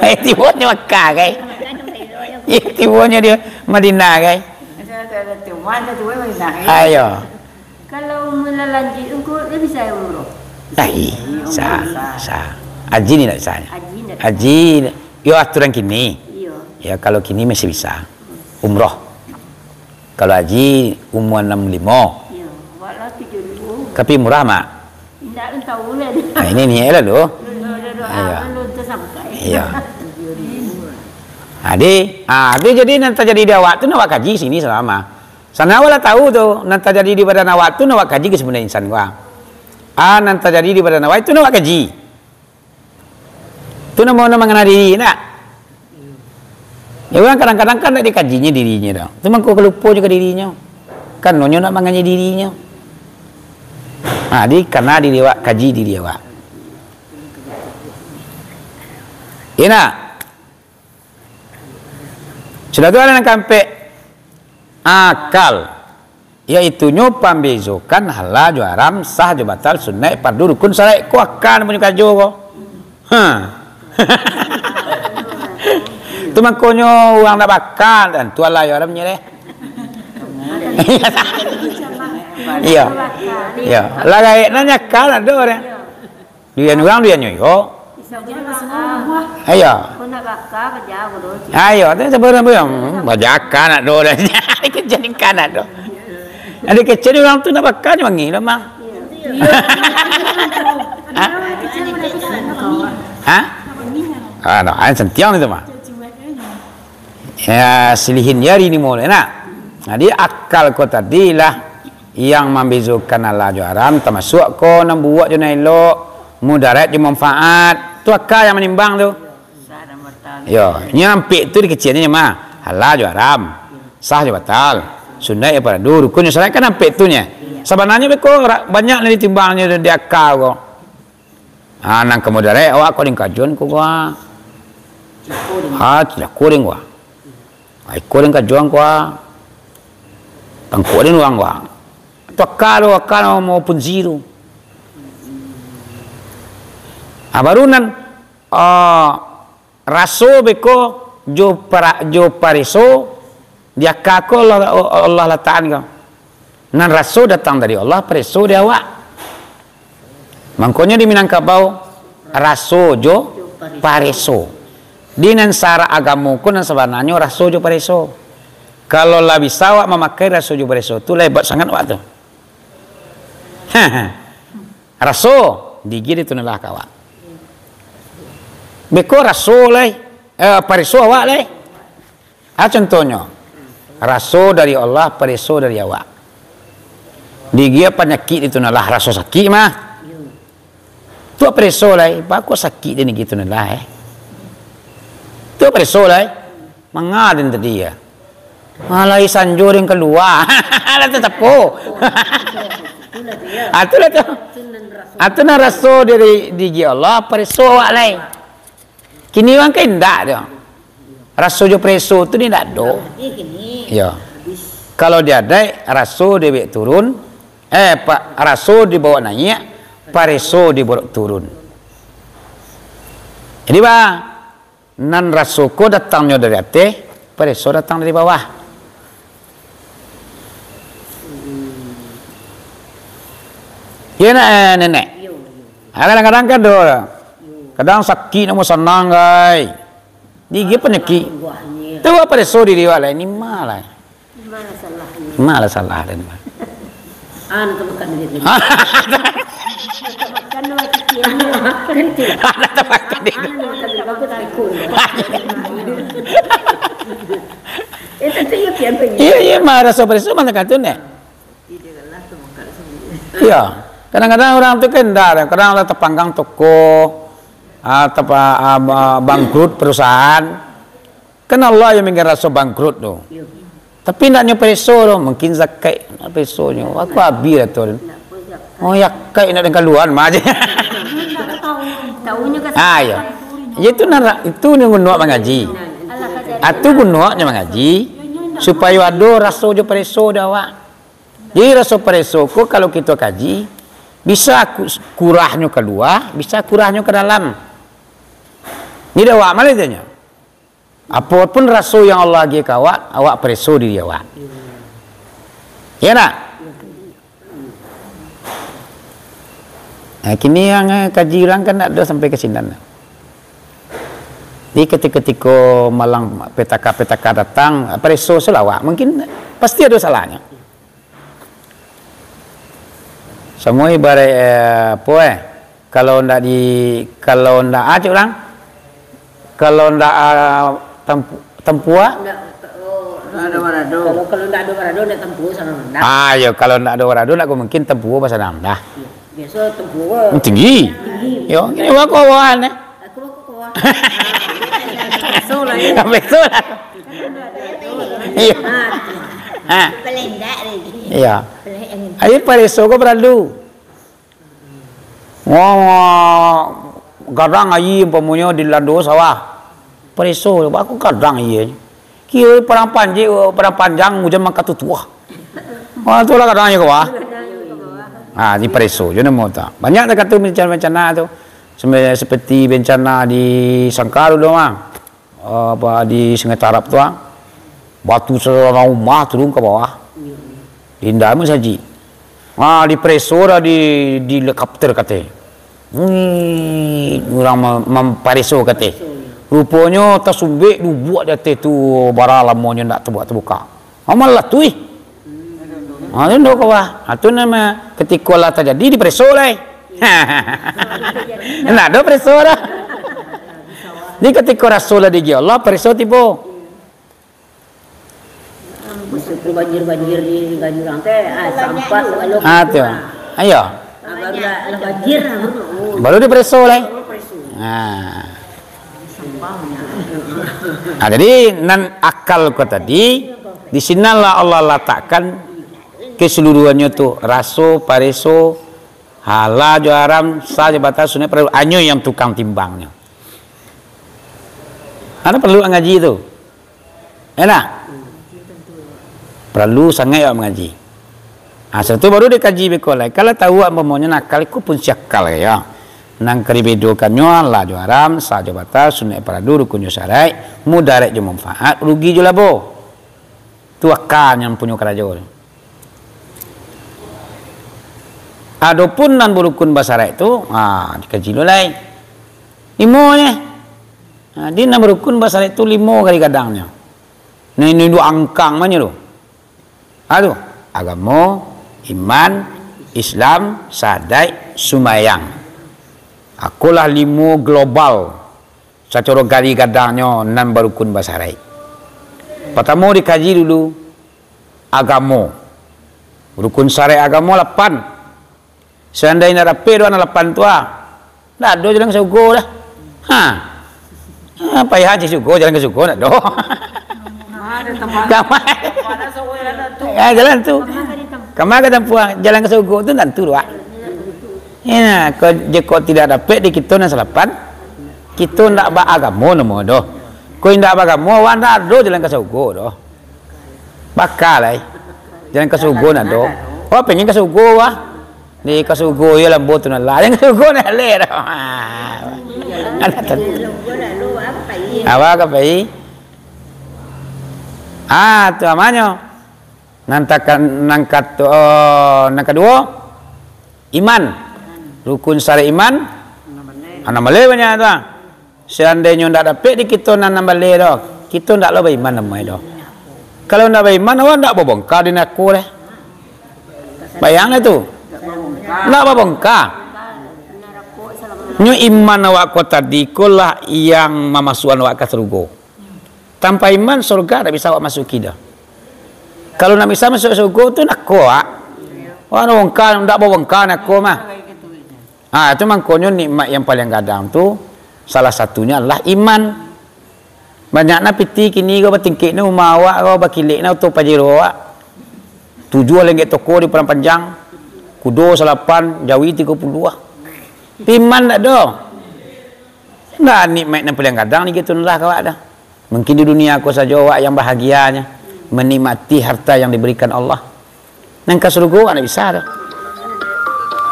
Eh, tibo nyo Makkah kai. Eh, tibo nyo di Madinah kai. Ayo. Kalau umua lah lanjuik, engko ndak bisa umroh? Ai, sa, sa. Haji ni ndak bisa. Haji ndak bisa. Haji, yo aturan kini. Iyo. Ya, kalau kini masih bisa. Umroh. Kalau haji umua anam limo. Iyo, awak lah tujuah limo. Tapi murah, Mak? Indak, alun tahu lah. Nah, ini niaik lah tu. Iyo. Alun tasampai. Iyo. Jadi, ah, tu jadi nan tajadi di awak tu nak awak kaji sini salamo. Sana awak lah tahu tu, nan tajadi di badan awak tu nak awak kaji ka sabananyo insan ko. Ah, nan tajadi di badan awak tu nak awak kaji. Tu namo nan mangana diri, ndak? Ya, urang kadang-kadang kan ndak dikajinyo dirinyo doh. Tu mangko kalupo juo ka dirinyo. Kanonyo nak mangajari dirinyo. Ha, di kana diri awak, kaji diri awak. Iyo ndak? Sudah tu ado nan kaampek, akal. Yaitunyo pambezokan halal jo haram, sah jo batal, sunaik, fardu, rukun, syaraik. Ko akal punyo karajo ko. Ha. Tu mangkonyo urang ndak baakal, tantu halal jo haramnyo deh. Iyo. Iyo. Lah gaek nan akal ado deh. Duian urang, duiannyo yo. Ayo. Ayo, tu sabarang pun, hmm, bajaka nak do dah. Jadi kan nak do. Ada kecil urang tu nak baka ni wangi lah, mah. Ha? Ha? Ah, no, ain sentiang itu, mah. Ya, silihin jari ni mulai nak. Jadi, akal ko tadi lah yang mambezokan halal jo haram, tamasuak ko nan buruak jo nan elok, mudarat jo manfaat. Tu akal yang manimbang tu. Yo, nyo ampek tu dikeceknyo mah. Halal jo haram, sah jo batal, sunaik jo fardu, rukun jo syaraik, kan ampek tu nyo. Sabananyo beko ra-, banyak nan ditimbangnyo di akal ko. Ha, nan ka mudarat awak ko dingkajuan ko, ko. Ha, cilako ding, ko. Ha, iko dingkajuan, ko. Tangkok ding urang, ko. Tu akal tu, akal maupun ziru. Ha, baru nan, ah, raso beko jo para-, jo pareso, di aka ko Allah, Allah latakan ko. Nan raso datang dari Allah, pareso dari awak. Mangkonyo di Minangkabau, raso jo pareso. Di nan syarak agamo ko nan sabananyo raso jo pareso. Kalau lah bisa awak mamakai raso jo pareso tu, lah hebat sangat awak tu. Raso, digi di tunelah ka awak. Beko raso lai, eh, pareso awak lai. Ah, contohnyo, raso dari Allah, pareso dari awak. Digi panyakik di tunelah, raso sakik mah. Tu pareso lai, bako sakik di nigi tunelah, eh. Tu pareso lai, manga den tadi ya. Malai sanjo den kalua. Lah tatapo. Ah, itulah tu. Itu nan raso. Ah, tu nan raso dari, di Allah, pareso awak lai. Kini urang kan indak tu. Raso jo pareso tu indak ado. Iyo. Kalau di adaik, raso dibaok turun, eh, pa-, raso dibaok naiak, pareso dibaok turun. Jadi, ba, nan raso ko datangnyo dari ateh, pareso datang dari bawah. Iyo nak, eh, nenek? Ah, kadang-kadang kan ado. Kadang sakik nak sanang, gai. Gigi panyakik. Tu pareso diri awak lai, ni ma lai. Masalah ni. Ma lah salah den, ma. Ah, nak makan duit ni. Nak makan duit ni. Makan tu. Nak makan duit. Ah, nak makan duit. Bagus, bagus. Eh, tentu iya, kian pengen. Iya, iya, ma raso pareso ma katu, nek. Iya. Kadang-kadang urang tu kan indak, kadang lah tapanggang toko, ah, tapa-, ah, ba-, bangkrut perusahaan. Kan Allah yang mangaraso bangkrut tu. Iyo. Tapi ndak nyo pareso tu, mungkin zakat ndak paresonyo. Aku habis lah tu. Oh, zakat ndak den kaluan mah aja. Ah, iyo. Ya, itu nan ra-, itu nyo guno mangaji. Ah, tu gunonyo mangaji, supayo ado raso jo pareso di awak. Jadi, raso pareso ko kalau kito kaji, bisa ku-, kurahnyo kalua, bisa kurahnyo ka dalam. Jadi, awak malah tanyo. Apo pun raso yang Allah agiah ka awak, awak pareso diri awak. Ya ndak? Nah, kini yang, eh, kaji urang kan ndak ado sampai ka sinan. Jadi, katiko-katiko malang petaka-petaka datang, pareso salawat, mungkin pasti ado salahnyo. Samo ibarat, eh, apo, eh, kalau ndak di, kalau ndak, ah, cek urang, kalau ndak, ah, tampu-, tampua? Ndak, oh, ndak ado barado. Kalau, kalau ndak ado barado, ndak tampua sanang ndak. Ah, yo, kalau ndak ado barado, ndak mungkin tampua basanang ndak. Iyo, biaso tampua. Tinggi. Tinggi. Yo, ini wak kawan, eh. Aku, aku kuah. Sampai tu lah. Sampai tu lah. Iyo. Ah, tu. Ha. Paling ndak lagi. Iyo. Paling angin. Ayo, pareso ko paralu. Wah, gadang aia umpamonyo di lando sawah. Pareso, baa kok gadang aia. Kiro padang panjang, padang panjang, ujan mangkatutuah. Wah, tu lah gadang aia ka bawah. Ha, dipareso jo namo tu. Banyak takah tu bencana-bencana tu. Sampai seperti bencana di Sangka dulu, mah. Apa, di Sungai Tarab tu, ah. Batu sadarah rumah turun ka bawah. Diindak masajik. Ah, dipareso dah di, di helikopter kateh. Wih, urang ma-, mampareso kateh. Ruponyo tasumbek dubuak di ateh tu, bara lamonyo ndak tabuka-tabuka. Amal lah tu, ih. Ha, tu ndak ka bawah. Ha, tu namo katiko lah tajadi dipareso lai. Ndak ado pareso dah. Jadi katiko raso lah diagiah Allah, pareso tibo. Maksud tu banjir-banjir di Ganjurang teh, ah, sampah sagalo. Ah, tu. Ayo. Ah, baru lah, lah banjir, ah, baru. Baru dipareso lai. Baru pareso. Ah. Sampahnya. Ah, jadi nan akal ko tadi, di sinanlah Allah latakkan keseluruhannyo tu, raso, pareso, halal jo haram, sah jo batal, sunat, paralu, hanyo yang tukang timbangnyo. Ado paralu ngaji tu. Enak? Paralu sangaik awak mangaji. Ha, sudah tu baru dikaji beko lai. Kalau tahu umpamonyo nan akal, iko fungsi akal yo. Nan ka dibedokannyo halal jo haram, sah jo batal, sunaik jo paralu, rukun jo syaraik, mudarat jo manfaat, rugi jo labo. Tu akal nan punyo karajo tu. Adopun nan barukun basyaraik tu, ha, dikaji lo lai. Limo nyo. Ha, di nan barukun basyaraik tu limo kali gadangnyo. Nah, ini duo angkang manyo tu. Ha, tu. Agamo, iman, Islam, sahadaik, sumayang. Akolah limo global. Sacaro gali gadangnyo nan barukun basyaraik. Partamo dikaji dulu agamo. Rukun syaraik agamo lapan. Seandai ndak dapek doh nan lapan tu, ah, ndak ado jalan ka surugo dah. Ha. Ha, payah cari surugo, jalan ka surugo ndak ado. Kamai. Ya, jalan tu. Kama ka tampuah, jalan ka sarugo tu tantu doh, Wak. Ya, ko, jikok tidak dapek di kito nan salapan, kito ndak baagamo namo doh. Ko indak baagamo, awak ndak ado jalan ka sarugo doh. Baka lai. Jalan ka sarugo ndak ado. Awak pengen ka sarugo, wah. Di ka sarugo yo lambo tu nan lah. Jalan ka sarugo ndak leh doh. Awak ka pai. Ah, tu amanyo. Nan taka-, nan kato-, nan kaduo, iman. Rukun syarat iman, anam baleh banyak tu, ah. Seandainyo ndak dapek di kito nan anam baleh tu, kito ndak lo baiman namonyo tu. Kalau ndak baiman, awak ndak babongka di narako deh. Bayanglah tu. Ndak babongka. Nyo iman awak ko tadi ko lah yang mamasuakan awak ka sarugo. Tanpa iman, surga ndak bisa awak masuki doh. Kalau ndak bisa masuak surga tu, narako, ah. Wah, ndak bongka, ndak babongka narako mah. Ah, itu mangkonyo nikmat yang paling gadang tu, salah satunyo adalah iman. Banyak na piti kini ko batingkek na rumah awak ko, bakilek na oto pajero awak. Tujuah langgek toko di Padang Panjang, kudo salapan, jawi tigo puluah. Iman ndak ado. Ndak nikmat nan paling gadang di gitu lah kawak dah. Mungkin di dunia ko sajo awak yang bahagianya menikmati harta yang diberikan Allah. Nan ka surugo awak ndak bisa doh.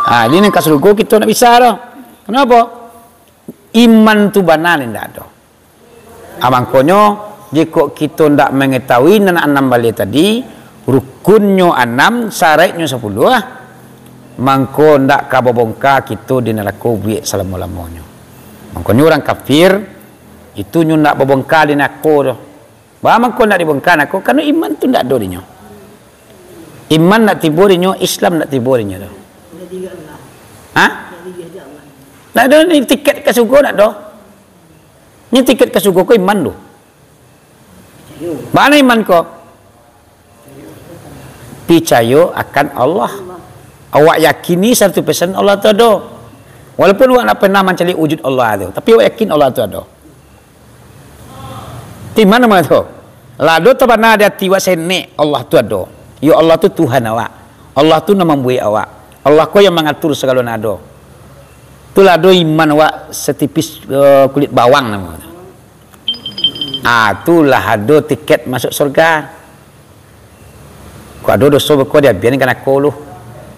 Ha, jadi nan ka surugo kito ndak bisa doh. Kenapa? Iman tu bana ni ndak ado. Ha, mangkonyo, jikok kito ndak mangatahui nan anam baleh tadi, rukunnyo anam, saraiknyo sapuluah, mangko ndak ka babongka kito di narako buek salamo-lamonyo. Mangkonyo urang kafir, itu nyo ndak babongka di narako doh. Baa mangko ndak dibongka narako? Karano iman tu ndak ado dinyo. Iman ndak tibo dinyo, Islam ndak tibo dinyo doh. Ha? Ndak ado ni tiket ka surugo ndak ado. Ni tiket ka surugo ko iman tu. Baa iman ko? Picayo akan Allah. Awak yakini saratus persen Allah tu ado. Walaupun awak ndak pernah mancaliak wujud Allah tu, tapi awak yakin Allah tu ado. Di mano-mano tu. Lah ado tabana di ati awak senek Allah tu ado. Yo Allah tu Tuhan awak. Allah tu nan mambuek awak. Allah ko yang mangatur sagalo nan ado. Tu lah ado iman awak setipis, eh, kulit bawang namo tu. Ah, tu lah ado tiket masuk surga. Kok ado doso beko diabian ka narako lu.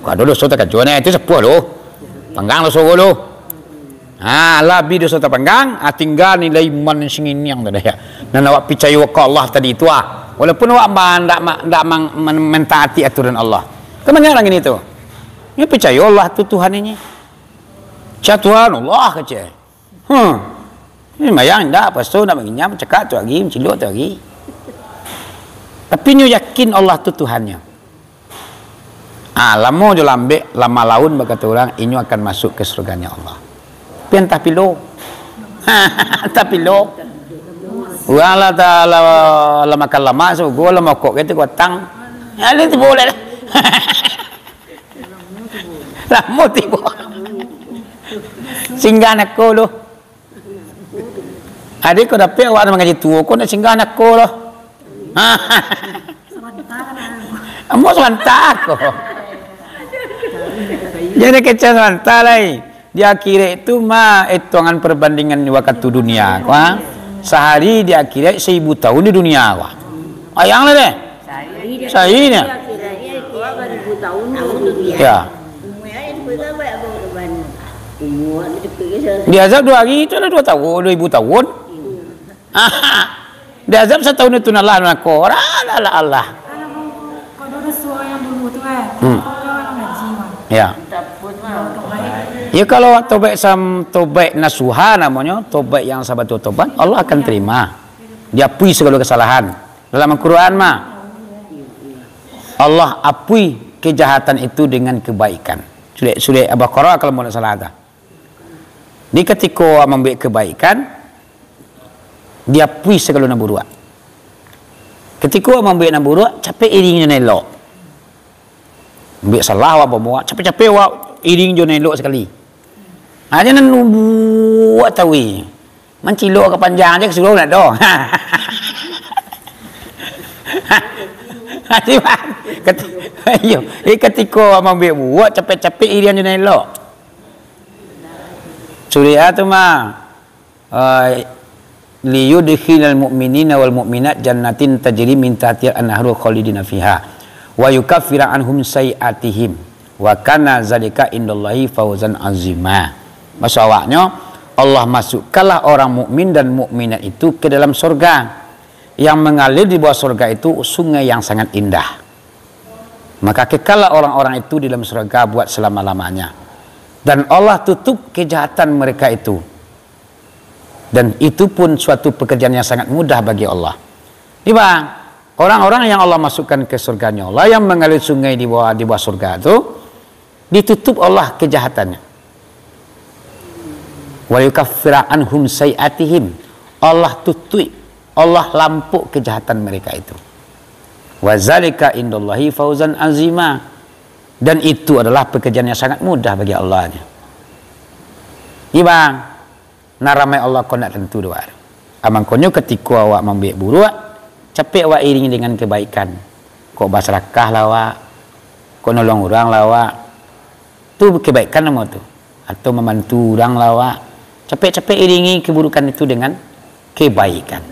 Kok ado doso takajuan, eh, itu sapuah lu. Panggang doso lu. Ha, labi doso tapanggang, ha, tingga nilai iman nan sanginiang tu dah, ya. Nan awak picayo ka Allah tadi tu, ah. Walaupun awak ma-, ndak ma-, ndak mang-, men-, mentaati aturan Allah. Kan banyak urang ini tu. Nyo picayo Allah tu Tuhan ini. Cak Tuhan Allah kecek. Hmm. Ini mayang indak, puaso indak, manginyam, cakak tu lagi, mancilok tu lagi. Tapi nyo yakin Allah tu Tuhannyo. Ah, lamo jo lambek, lama laun bakato urang, inyo akan masuk ke surganya Allah. Tapi antah pilo. Antah pilo. Urang lah ta-, lah, lah makan lamak, sugo lah mokok gitu, kuatang. Ya, dia tibo lah. Lamo tibo. Singgah nako lu. Ade ko dapek awak nan mangaji tuo ko nak singgah nako lah. Ambo sabanta ko. Jadi kecek sabanta lai. Di akhirat tu mah etongan perbandingan wakatu dunia ko, ha? Sahari di akhirat saribu tahun di dunia ko. Bayang lah deh. Sahari deh. Ya. Diazab dua hari itu lah dua tahun, dua ribu tahun. Diazab satahun itu nalah nako. Alah, alah, alah. Kalau doso yang dulu tu, eh, hmm, kalau orang ngaji, Wan. Ya. Dia tobat. Ya, kalau tobat sam-, tobat nasuha namonyo, tobat yang sabatul tobat, Allah akan terima. Diapui segala kesalahan. Dalam Al-Quran mah, Allah apui kejahatan itu dengan kebaikan. Surek, surek Al-Baqarah kalau mau nak salah dah. Di katiko awak mambuek kebaikan, diapui sagalo nan buruak. Katiko awak mambuek nan buruak, capek iring jo nan elok. Mambuek salah awak bamuak, capek-capek awak iring jo nan elok sakali. Ha, jan nan buruak tahu. Mancilok ka panjang je, ka surau nak doh. Hati bang. Kati-, iyo, eh, katiko awak mambuek buruak, capek-capek irian jo nan elok. Surah tu mah, eh, "Liyudkhilal mu'minina wal mu'minat jannatin tajri min tahtihal anharu khalidina fiha, wa yukaffira anhum sayyi'atihim, wa kana zalika indallahi fauzan azima." Maksud awaknyo, Allah masukkanlah orang mukmin dan mukminat itu ke dalam surga, yang mengalir di bawah surga itu sungai yang sangat indah. Maka kekallah orang-orang itu di dalam surga buat selama-lamanya. Dan Allah tutup kejahatan mereka itu. Dan itu pun suatu pekerjaan yang sangat mudah bagi Allah. Iba, orang-orang yang Allah masukkan ke surganya Allah, yang mengalir sungai di bawah, di bawah surga tu, ditutup Allah kejahatannya. "Wa yukaffira anhum sayyi'atihim." Allah tutup, Allah lampok kejahatan mereka itu. "Wa zalika indallahi fauzan azima." Dan itu adalah pekerjaan yang sangat mudah bagi Allah. Iba, nan rahmat Allah ko ndak tantu doh. Amangkonyo katiko awak mambuek buruak, capek awak iringi dengan kebaikan. Kok basadakah lah awak, kok nolong urang lah awak. Tu kebaikan namo tu. Atau mambantu urang lah awak. Capek-capek iringi keburukan itu dengan kebaikan.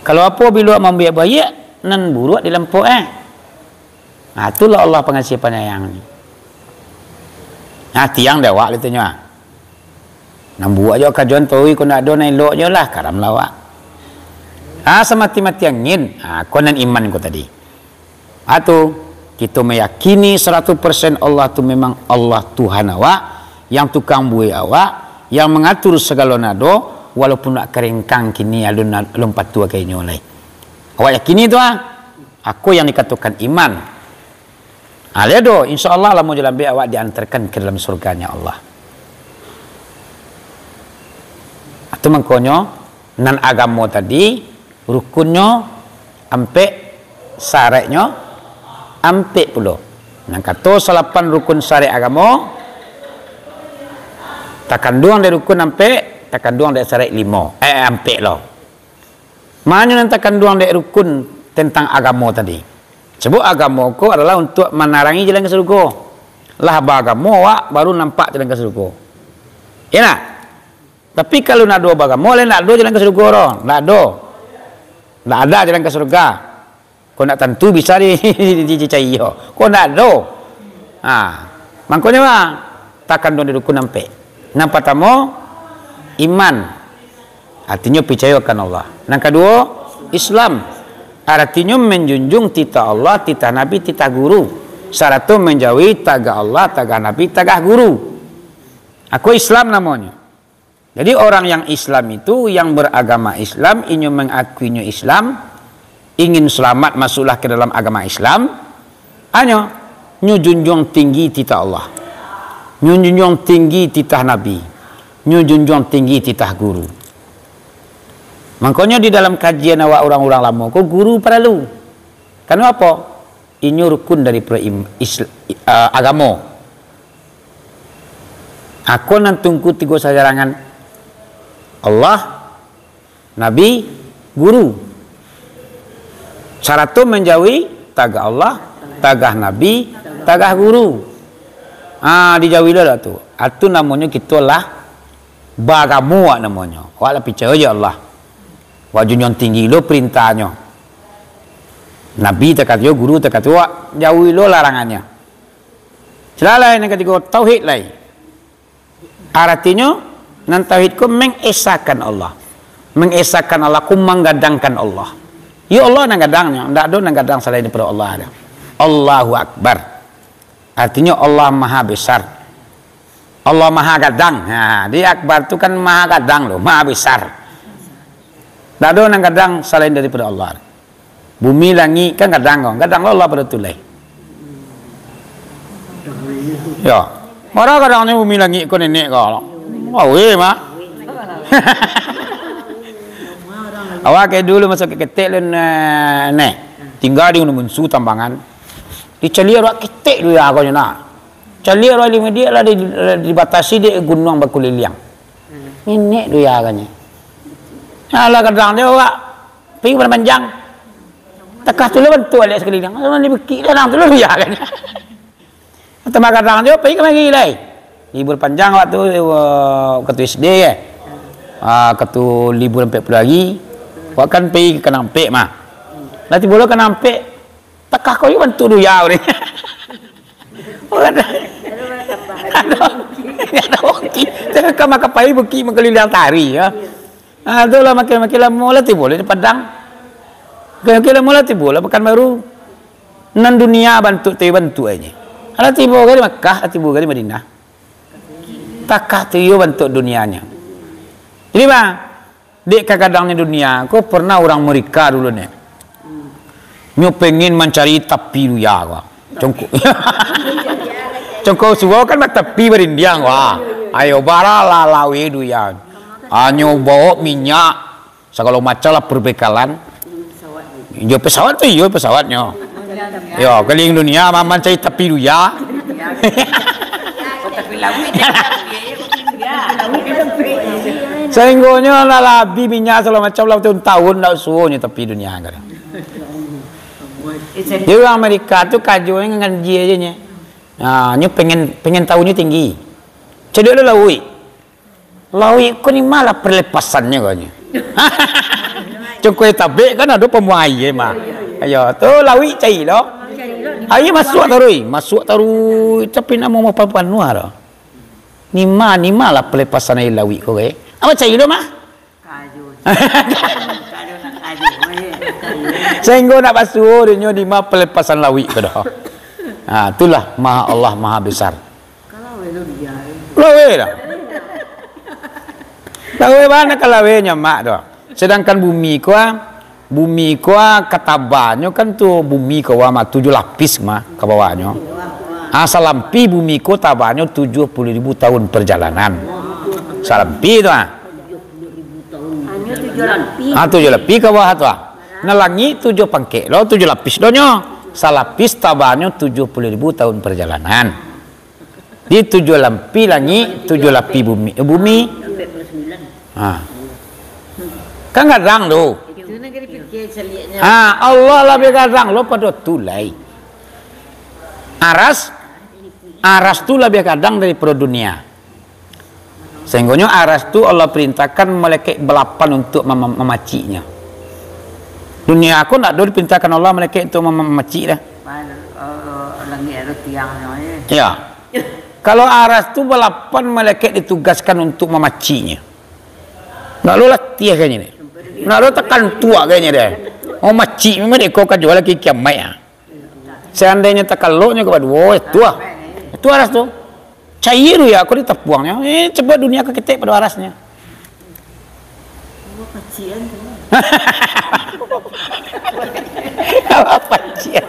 Kalau apo bilo mambuek baiak, nan buruak dilampok, eh. Nah, itulah Allah Pengasih Penyayang ni. Nah, tiang dek awak lah tu nyo, ah. Nan buruak jo kajoan toi, kok ndak ado nan elok jo lah, karam lah awak. Ah, samati-mati angin. Ah, ko nan iman ko tadi. Ah, tu, kito meyakini saratus persen Allah tu memang Allah Tuhan awak, yang tukang buek awak, yang mangatur sagalo nan ado, walaupun nak karengkang kini alun, alun patuah ka inyo lai. Awak yakini tu, ah. Ako yang dikatokan iman. Ah, lai do, insya Allah lamo jo lambek awak diantarkan ka dalam surganya Allah. Itu mangkonyo, nan agamo tadi, rukunnyo ampek, syaratnyo ampek pulo. Nan kato salapan rukun syarat agamo, takanduang dek rukun ampek, takanduang dek syarat limo, eh, ampek lo. Manyo nan takanduang dek rukun tentang agamo tadi? Sabab agamo ko adalah untuak manarangi jalan ka sarugo. Lah baagamo awak, baru nampak jalan ka sarugo. Iyo ndak? Tapi kalau ndak ado baagamo, lai ndak ado jalan ka sarugo doh. Ndak ado. Ndak ada jalan ka sarugo. Ko ndak tantu bisa di, di, di, dicari, yo. Ko ndak ado. Ha. Mangkonyo, ah, takanduang di rukun ampek. Nan partamo, iman. Artinyo, picayo akan Allah. Nan kaduo, Islam. Artinyo, manjunjuang titah Allah, titah Nabi, titah guru. Sarato manjauhi tagah Allah, tagah Nabi, tagah guru. Ako Islam namonyo. Jadi, orang yang Islam itu, yang beragama Islam, inyo mangakuinyo Islam, ingin selamat masuklah ke dalam agama Islam, anyo, nyo junjuang tinggi titah Allah, nyo junjuang tinggi titah Nabi, nyo junjuang tinggi titah guru. Mangkonyo di dalam kajian awak urang-urang lamo ko, guru paralu. Karano apo? Inyo rukun dari pra-, im-, Isla-, ah, agamo. Ako nan tungku tigo sajarangan, Allah, Nabi, guru. Sarato manjauhi tagah Allah, tagah Nabi, tagah guru. Ah, dijauhi lo lah tu. Atu namonyo kito lah baagamo awak namonyo. Awak lah picayo jo Allah. Awak junjuang tinggi lo parintahnyo. Nabi takato, guru takato, awak jauhi lo larangannyo. Sudah lai, nan katigo, tauhid lai. Aratinyo, nan tauhid ko mengesakan Allah. Mengesakan Allah ko manggadangkan Allah. Yo Allah nan gadangnyo, ndak ado nan gadang salain daripado Allah. Allahu Akbar. Artinyo Allah Maha Besar. Allah Maha Gadang. Ha, di Akbar tu kan Maha Gadang lo, Maha Besar. Ndak ado nan gadang salain daripado Allah. Bumi langik kan gadang ko. Gadang lo Allah pado tu lai. Yo. Mara gadangnyo bumi langik ko nenek ko. Awe, Mak. Awak ka dulu masuak ka ketek lo, ne-, neh. Tingga di Gunung Bunsu, Tambangan. Dicaliak awak ketek tu yo agonyo nah. Caliak awak limo diak lah di, dibatasi dek gunuang bakuliliang. Nenek tu yo agonyo. Alah gadang dek awak. Pi Padang Panjang. Takah tu lah bantuak alek sakaliliang. Kalau di bukik lah, tu lah liak kan. Tambah kadang jo, pai kamari lai. Libur panjang awak tu, eh, wakatu S D, eh. Ah, wakatu libur ampek puluah hari, awak kan pai ka Kandang Ampek mah. Lah tibo lo Kandang Ampek, takah ko yo bantuak duya ko ni. Orang dah, dah oke. Dah oke. Jangan ka makan pai bukik mangkaliliang tari, ya. Ah, tu lah makin-makin lamo lah tibo lah di Padang. Makin-makin lamo lah tibo lah Pakanbaru. Nan dunia bantuak tu bantuak aja. Alah tibo ka di Makkah, alah tibo ka di Madinah. Takah tu yo bantuak dunianyo. Jadi, bang, dek kagadangnyo dunia ko, pernah urang Amerika dulu ni. Nyo pengen mancari tapi duya ko. Congko. Congko surau kan batapi barindiang ko. Ayo, bara lah lawe duya. Anyo bawa minyak, sagalo macam lah perbekalan. Jo pesawat tu iyo pesawatnyo. Yo, keliling dunia ma-, mancari tapi duya. Sahinggonyo lah, lah abih minyak sagalo macam lah, tahun-tahun ndak suo nyo tapi dunia ko. Jadi urang Amerika tu kajonyo nganji aja nyo. Nah, nyo pengen, pengen tahunyo tinggi. Cadiak lo lauik. Lauik ko ni malah pelepasannyo ko nyo. Congko tabek kan ado pamuah aia mah. Ayo, tu lauik cari lo. Aia masuak taruih, masuak taruih, tapi ndak mau panuah-panuah doh. Ni ma, ni malah pelepasan aia lauik ko, eh. Awak cari lo mah? Sahinggo ndak basuo dinyo di ma pelepasan lauik ko doh. Ha, itulah Maha Allah Maha Besar. Kalau welo dia, eh. Lawe dah. Lawe bana ka lawe nyo mak tu. Sedangkan bumi ko, ah, bumi ko, ah, katabanyo kan tu bumi ko, ah, mah tujuh lapis mah ka bawahnyo. Ah, salampih bumi ko tabanyo tujuh puluh ribu tahun perjalanan. Salampih tu, ah. Hanyo tujuh lapis. Ah, tujuh lapis ka bawah tu, ah. Nah, langik tujuh pangkek lo, tujuh lapis donyo. Salapis tabanyo tujuh puluh ribu tahun perjalanan. Di tujuah lampih langik, tujuah lapih bumi, eh, bumi. Ha. Kan gadang tu. Itu nan ka dipikir caliaknyo. Ha, Allah labiah gadang lo pado tu lai. Aras, aras tu labiah gadang daripado dunia. Sahinggonyo aras tu Allah perintahkan malaikat balapan untuak mama-, mamaciknyo. Dunia ko ndak ado diperintahkan Allah malaikat untuak mama-, mamacik dah. Mal-, oh, langik ado tiangnyo, eh. Ya. Kalau aras tu balapan malaikat ditugaskan untuak mamaciknyo. Ndak lo latiah kayaknyo deh. Ndak lo takantuak kayaknyo deh. Oh, macik memang dek ko ka jual lagi kiamat ya. Seandainyo takaloknyo ka baduo, eh, tu ah. Tu aras tu. Cayia tu ya, ko ditapuangnyo. Eh, coba dunia ka ketek pado arasnyo. Bapacian tu. Bapacian.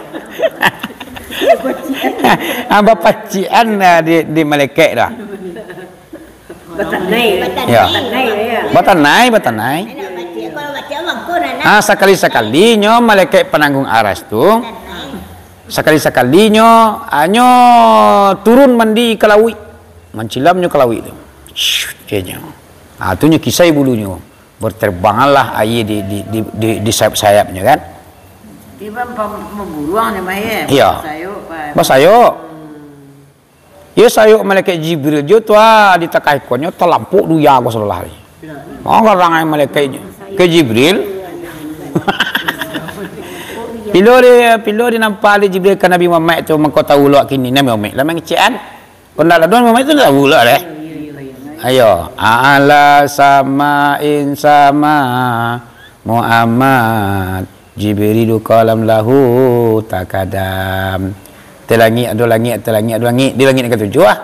Bapacian, ah, di, di malaikat dah. Batanai. Ya. Batanai, ya. Batanai, batanai. Ah, sakali-sakalinyo malaikat pananggung aras tu, sakali-sakalinyo, hanyo turun mandi ka lauik. Mancilamnyo ka lauik tu. Syut, keceknyo. Ah, tu nyo kisai bulunyo. Berterbanganlah aia di, di, di, di, di sayap-sayapnyo, kan? Tibo pa-, maburuang nyo mah, ya? Iya. Basayok, pa-, basayok. Iyo, sayok malaikat Jibril jo tu, ah, di takah ikonnyo, talampok duya ko sabalah ni. Oh, garang ai malaikat ke Jibril. Pilo di, pilo di nampak di Jibril ka Nabi Muhammad tu, mangko tahu lo kini Nabi Muhammad lah mangecekan. Kok ndak ado Muhammad tu, ndak tahu lo deh. Ayo, a'la sama'in sama Muhammad. Jibrilu qalam lahu takadam. Ateh langik ado langik, ateh langik ado langik, di langik nan katujuah.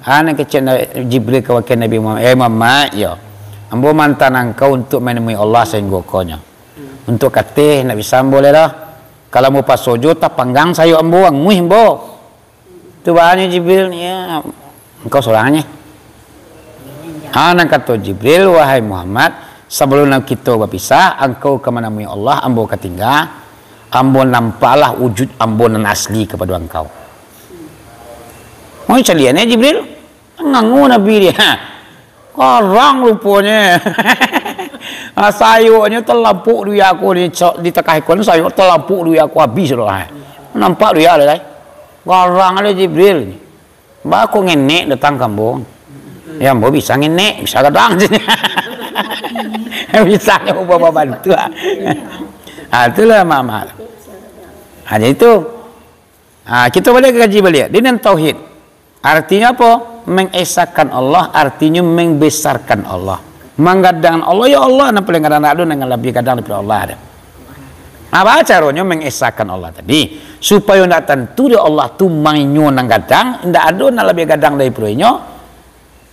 Ha, nan kecek Na-, Jibril ka wakia Nabi Muhammad, "Eh Muhammad, yo, ambo maanta angkau untuak manemui Allah sainggo konyo. Untuak kateh ndak bisa ambo lai doh. Kalau ambo paso jo, tapanggang sayok ambo, anguih ambo." Tu bahanyo Jibril ni, ya, engkau sorang aja. Ha, nan kato Jibril, "Wahai Muhammad, sabalun kito bapisah, angkau ka manamui Allah, ambo ka tingga, ambo nampaklah wujud ambo nan asli kapado angkau." Oh, caliaknyo Jibril, ngangu Nabi dia. Ha. Garang ruponyo. Ah, sayoknyo talampuk duit aku ni, cok, di takah ikua ni sayok talampuk duit aku abih sudah lah. Nampak duit lah, lai. Garang ado Jibril ni. Ba kok ngenek datang ka ambo. Ya, ambo bisa ngenek, bisa gadang. Bisa nyo babantu. Ah, itulah mamak. Ah, jadi tu. Ah, kita balik ka kaji baliak. Dia nan tauhid. Artinyo apo? Mengesakan Allah, artinyo membesarkan Allah. Manggadang Allah, ya Allah, nan paling gadang, ndak ado nan labiah gadang daripado Allah, ado. Apa caronyo mengesakan Allah tadi? Supayo ndak tantu dek Allah tu ma inyo nan gadang, ndak ado nan labiah gadang daripado inyo,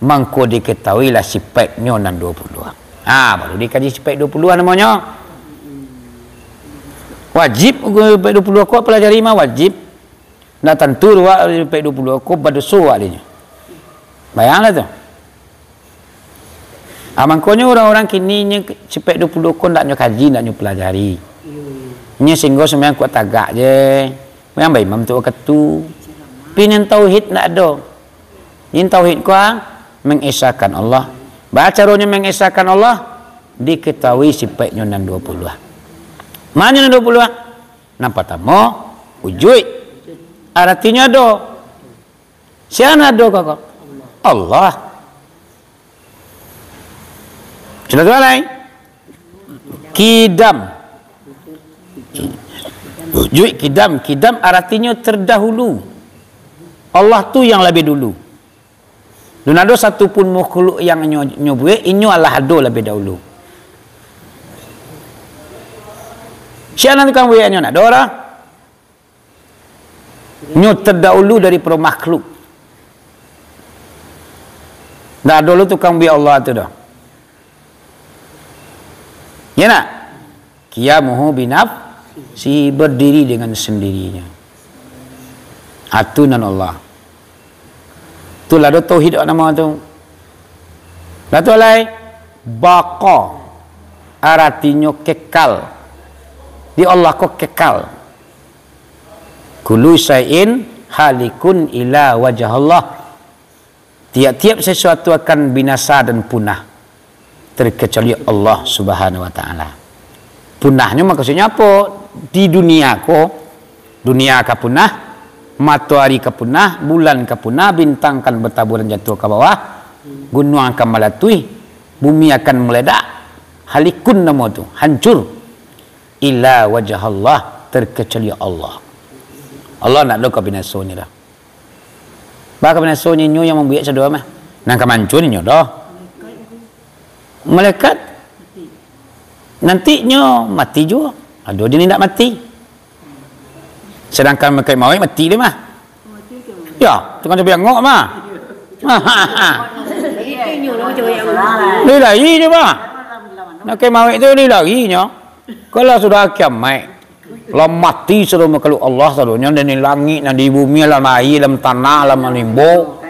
mangko diketahuilah sipaiknyo nan duo puluah. Ha, baru dikaji sipaik duo puluah namonyo. Wajib, sipaik duo puluah ko pelajari mah wajib. Ndak tantu awak sipaik duo puluah ko badoso awak dinyo. Bayanglah tu. Ah, mangkonyo urang-urang kini nyo sipaik duo puluah ko ndak nyo kaji, ndak nyo pelajari. Nyo singgo sumbayang kuat tagak je. Sumbayang baimam tu wakatu. Tapi nan tauhid ndak ado. Nan tauhid ko, ah, mengesakan Allah. Baa caronyo mengesakan Allah? Diketahui sipaiknyo nan duo puluah. Ma nyo nan duo puluah? Nan partamo, ujuik. Aratinyo ado. Sia nan ado, koko? Allah. Sudah tu lai? Kidam. Ujuik kidam. Kidam aratinyo terdahulu. Allah tu yang labiah dulu. Alun ado satu pun makhluk yang nyo, nyo buek, inyo alah ado labiah dahulu. Sia nan tukang buek nyo, ndak ado doh. Nyo terdahulu daripado makhluk. Ndak ado lo tukang buek Allah tu doh. Ya nak? Qiyamuhu binafsihi, berdiri dengan sendirinya. Atu nan Allah. Tu lah do tauhid awak namo tu. Lah tu alai, baqa, aratinyo kekal. Di Allah ko kekal. Kullu syai'in halikun illa wajhallah. Tiap-tiap sesuatu akan binasa dan punah, terkecuali Allah Subhanahu wa Ta'ala. Punahnyo maksudnyo apo? Di dunia ko, dunia ka punah, matoari ka punah, bulan ka punah, bintang akan bataburan jatuah ka bawah, gunuang akan malatuih, bumi akan maledak, halikun namo tu, hancur. Illa wajhallah, terkecuali Allah. Allah ndak ado ka binasonyo doh. Baa ka binasonyo, inyo yang mambuek sado mah. Nan ka mancuanyo doh. Malaikat. Nanti nyo mati juo. Ado je nan indak mati. Sedangkan malaikat mauik mati deh mah. Ya, tukang cabuik angok mah. Lari-lari je mah. Malaikat mauik tu lari-lari nyo. Kalau sudah kiamaik, lah mati sado makhluk Allah sadonyo, nan di langik, nan di bumi, alam aia, alam tanah, alam limbo.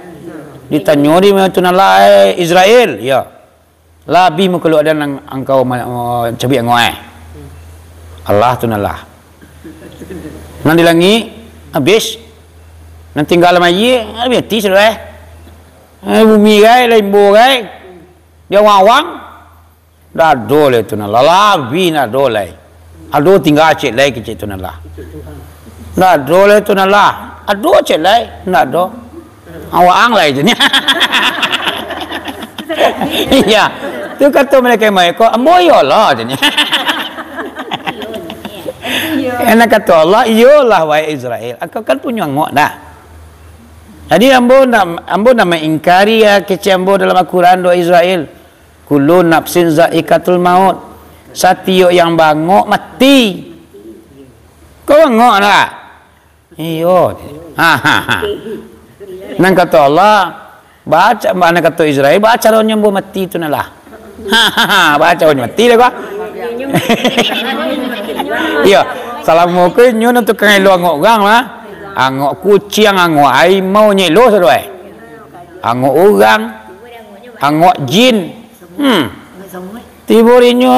Ditanyo di ma tu nan lah, eh, Israel, ya. Lah abih makhluk adan nan angkau ma-, ma-, cabuik angok, eh. Allah tu nan lah. Nan di langik, abih. Nan tingga alam aia, abih mati sado, eh. Eh, bumi gai, limbo gai. Di awang-awang. Ndak ado lai tu nan lah, labiah ndak ado lai. Ado tingga ciek lai kecek tu nan lah. Ndak ado lai tu nan lah. Ado ciek lai, ndak ado. Awak ang lai tu nyo. Iya. Tu kato malaikat mauik ko, "Ambo iyolah," tu nyo. Enak kato Allah, "Iyolah, wahai Israel. Angkau kan punyo angok dah." Jadi ambo ndak, ambo ndak maingkari ya kecek ambo dalam Al-Quran doa Israel. Kullu nafsin zaikatul maut. Satiok yang baangok mati. Kau angok ndak? Iyo. Ha, ha, ha. Nan kato Allah, baca, nan kato Israel, baca ronyo ambo mati tu nah lah. Ha, ha, ha, baca ronyo mati lah gua. Iyo, salamo ko inyo nan tukang elo angok urang lah. Angok kuciang, angok harimau, nyo elo sado ai. Angok urang, angok jin. Hmm. Tibo inyo,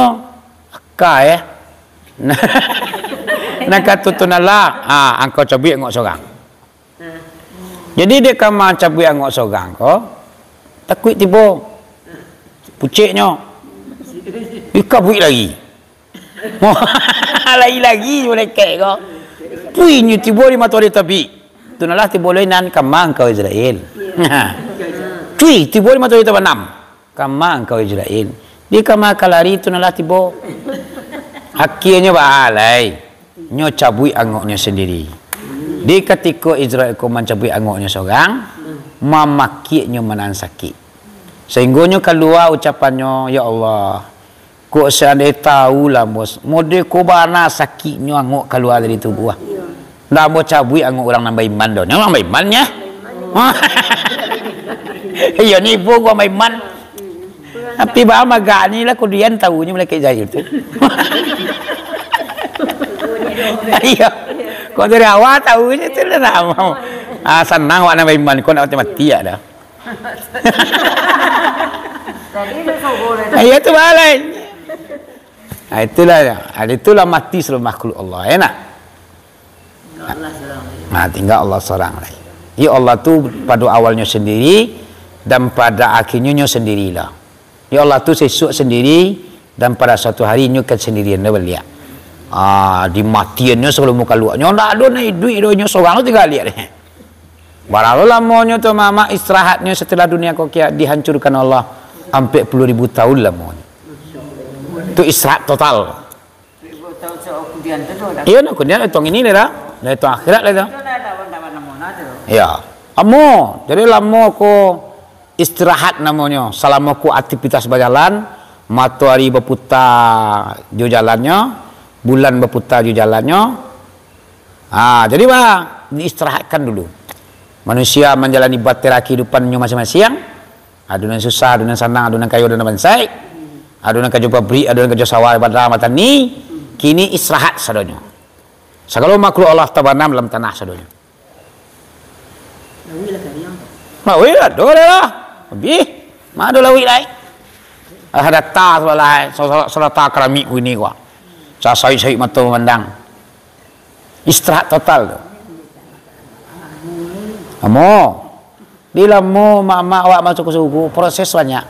aka, eh. Nan kato tu nah lah, ha, angkau cabuik angok sorang. Jadi, dek ka mancabuik angok sorang ko, takuik tibo. Puceknyo. Dikabuik lagi. Lagi-lagi malaikat ko. Pui nyo tibo di matoari tabik. Tu nalah tibo lai nan kama angkau Israel. Cui, tibo di matoari tabanam. Kama angkau Israel. Di kama ka lari tu nalah tibo. Akianyo baa lai. Nyo cabuik angoknyo sandiri. Di katiko Israel ko mancabuik angoknyo sorang, mamakiaknyo manahan sakik. Sahinggonyo kalua ucapannyo, "Ya Allah, kok seandai tahu lah, Bos, model ko bana sakiknyo angok kalua dari tubuah. Ndak ambo cabuik angok urang nan baiman doh." Nyo urang baiman nyo. Iyo, ni ibo gua baiman. Tapi baa magak ni lah kudian tahunyo malaikat Jibril tu. Iyo. Kok dari awal tahunyo tu lah nak mau. Ah, sanang awak nan baiman, kok nak mati-mati ya dah. Tadi tu subuh dah. Ah, iya tu balai. Ah, itulah ya. Ah, itulah mati seluruh makhluk Allah, ya nak? Nah, tinggal Allah seorang lagi. Ya Allah tu pada awalnya sendiri dan pada akhirnya nyo sendirilah. Ya Allah tu sesok sendiri dan pada suatu hari nyo kan sendirian dah baliak. Ah, di matiannya sebelum muka luaknya ndak ada nak iduik doh, nyo seorang tu tinggal liak deh. Baralo lamonyo tu mamak istirahatnyo setelah dunia ko kia dihancurkan Allah, ampek puluh ribu tahun lamonyo. Tu istirahat total. Iyo, nak kudian itu ini lah, dah itu akhirat lah itu. Ya, amo, jadi lamo ko istirahat namonyo, salamo ko aktivitas bajalan, matoari baputa jo jalannyo, bulan baputa jo jalannyo. Ha, jadi bah, diistirahatkan dulu. Manusia manjalani batera kahidupannyo masing-masing. Ado nan susah, ado nan sanang, ado nan kayo, ado nan bansaik. Ado nan karajo pabrik, ado nan karajo sawah, badang, batani. Kini istirahat sadonyo. Sagalo makhluk Allah tabanam dalam tanah sadonyo. Lawik lah kariang. Lawik lah, ado lah. Habis. Ma ado lawik lai? Alah data sabalah, sa-, sa-, sadata karamik ko ini ko. Sa-, sawik-sawik mato mamandang. Istirahat total tu. Amo. Di lamo mak-mak awak masuk ka surugo, proses banyak.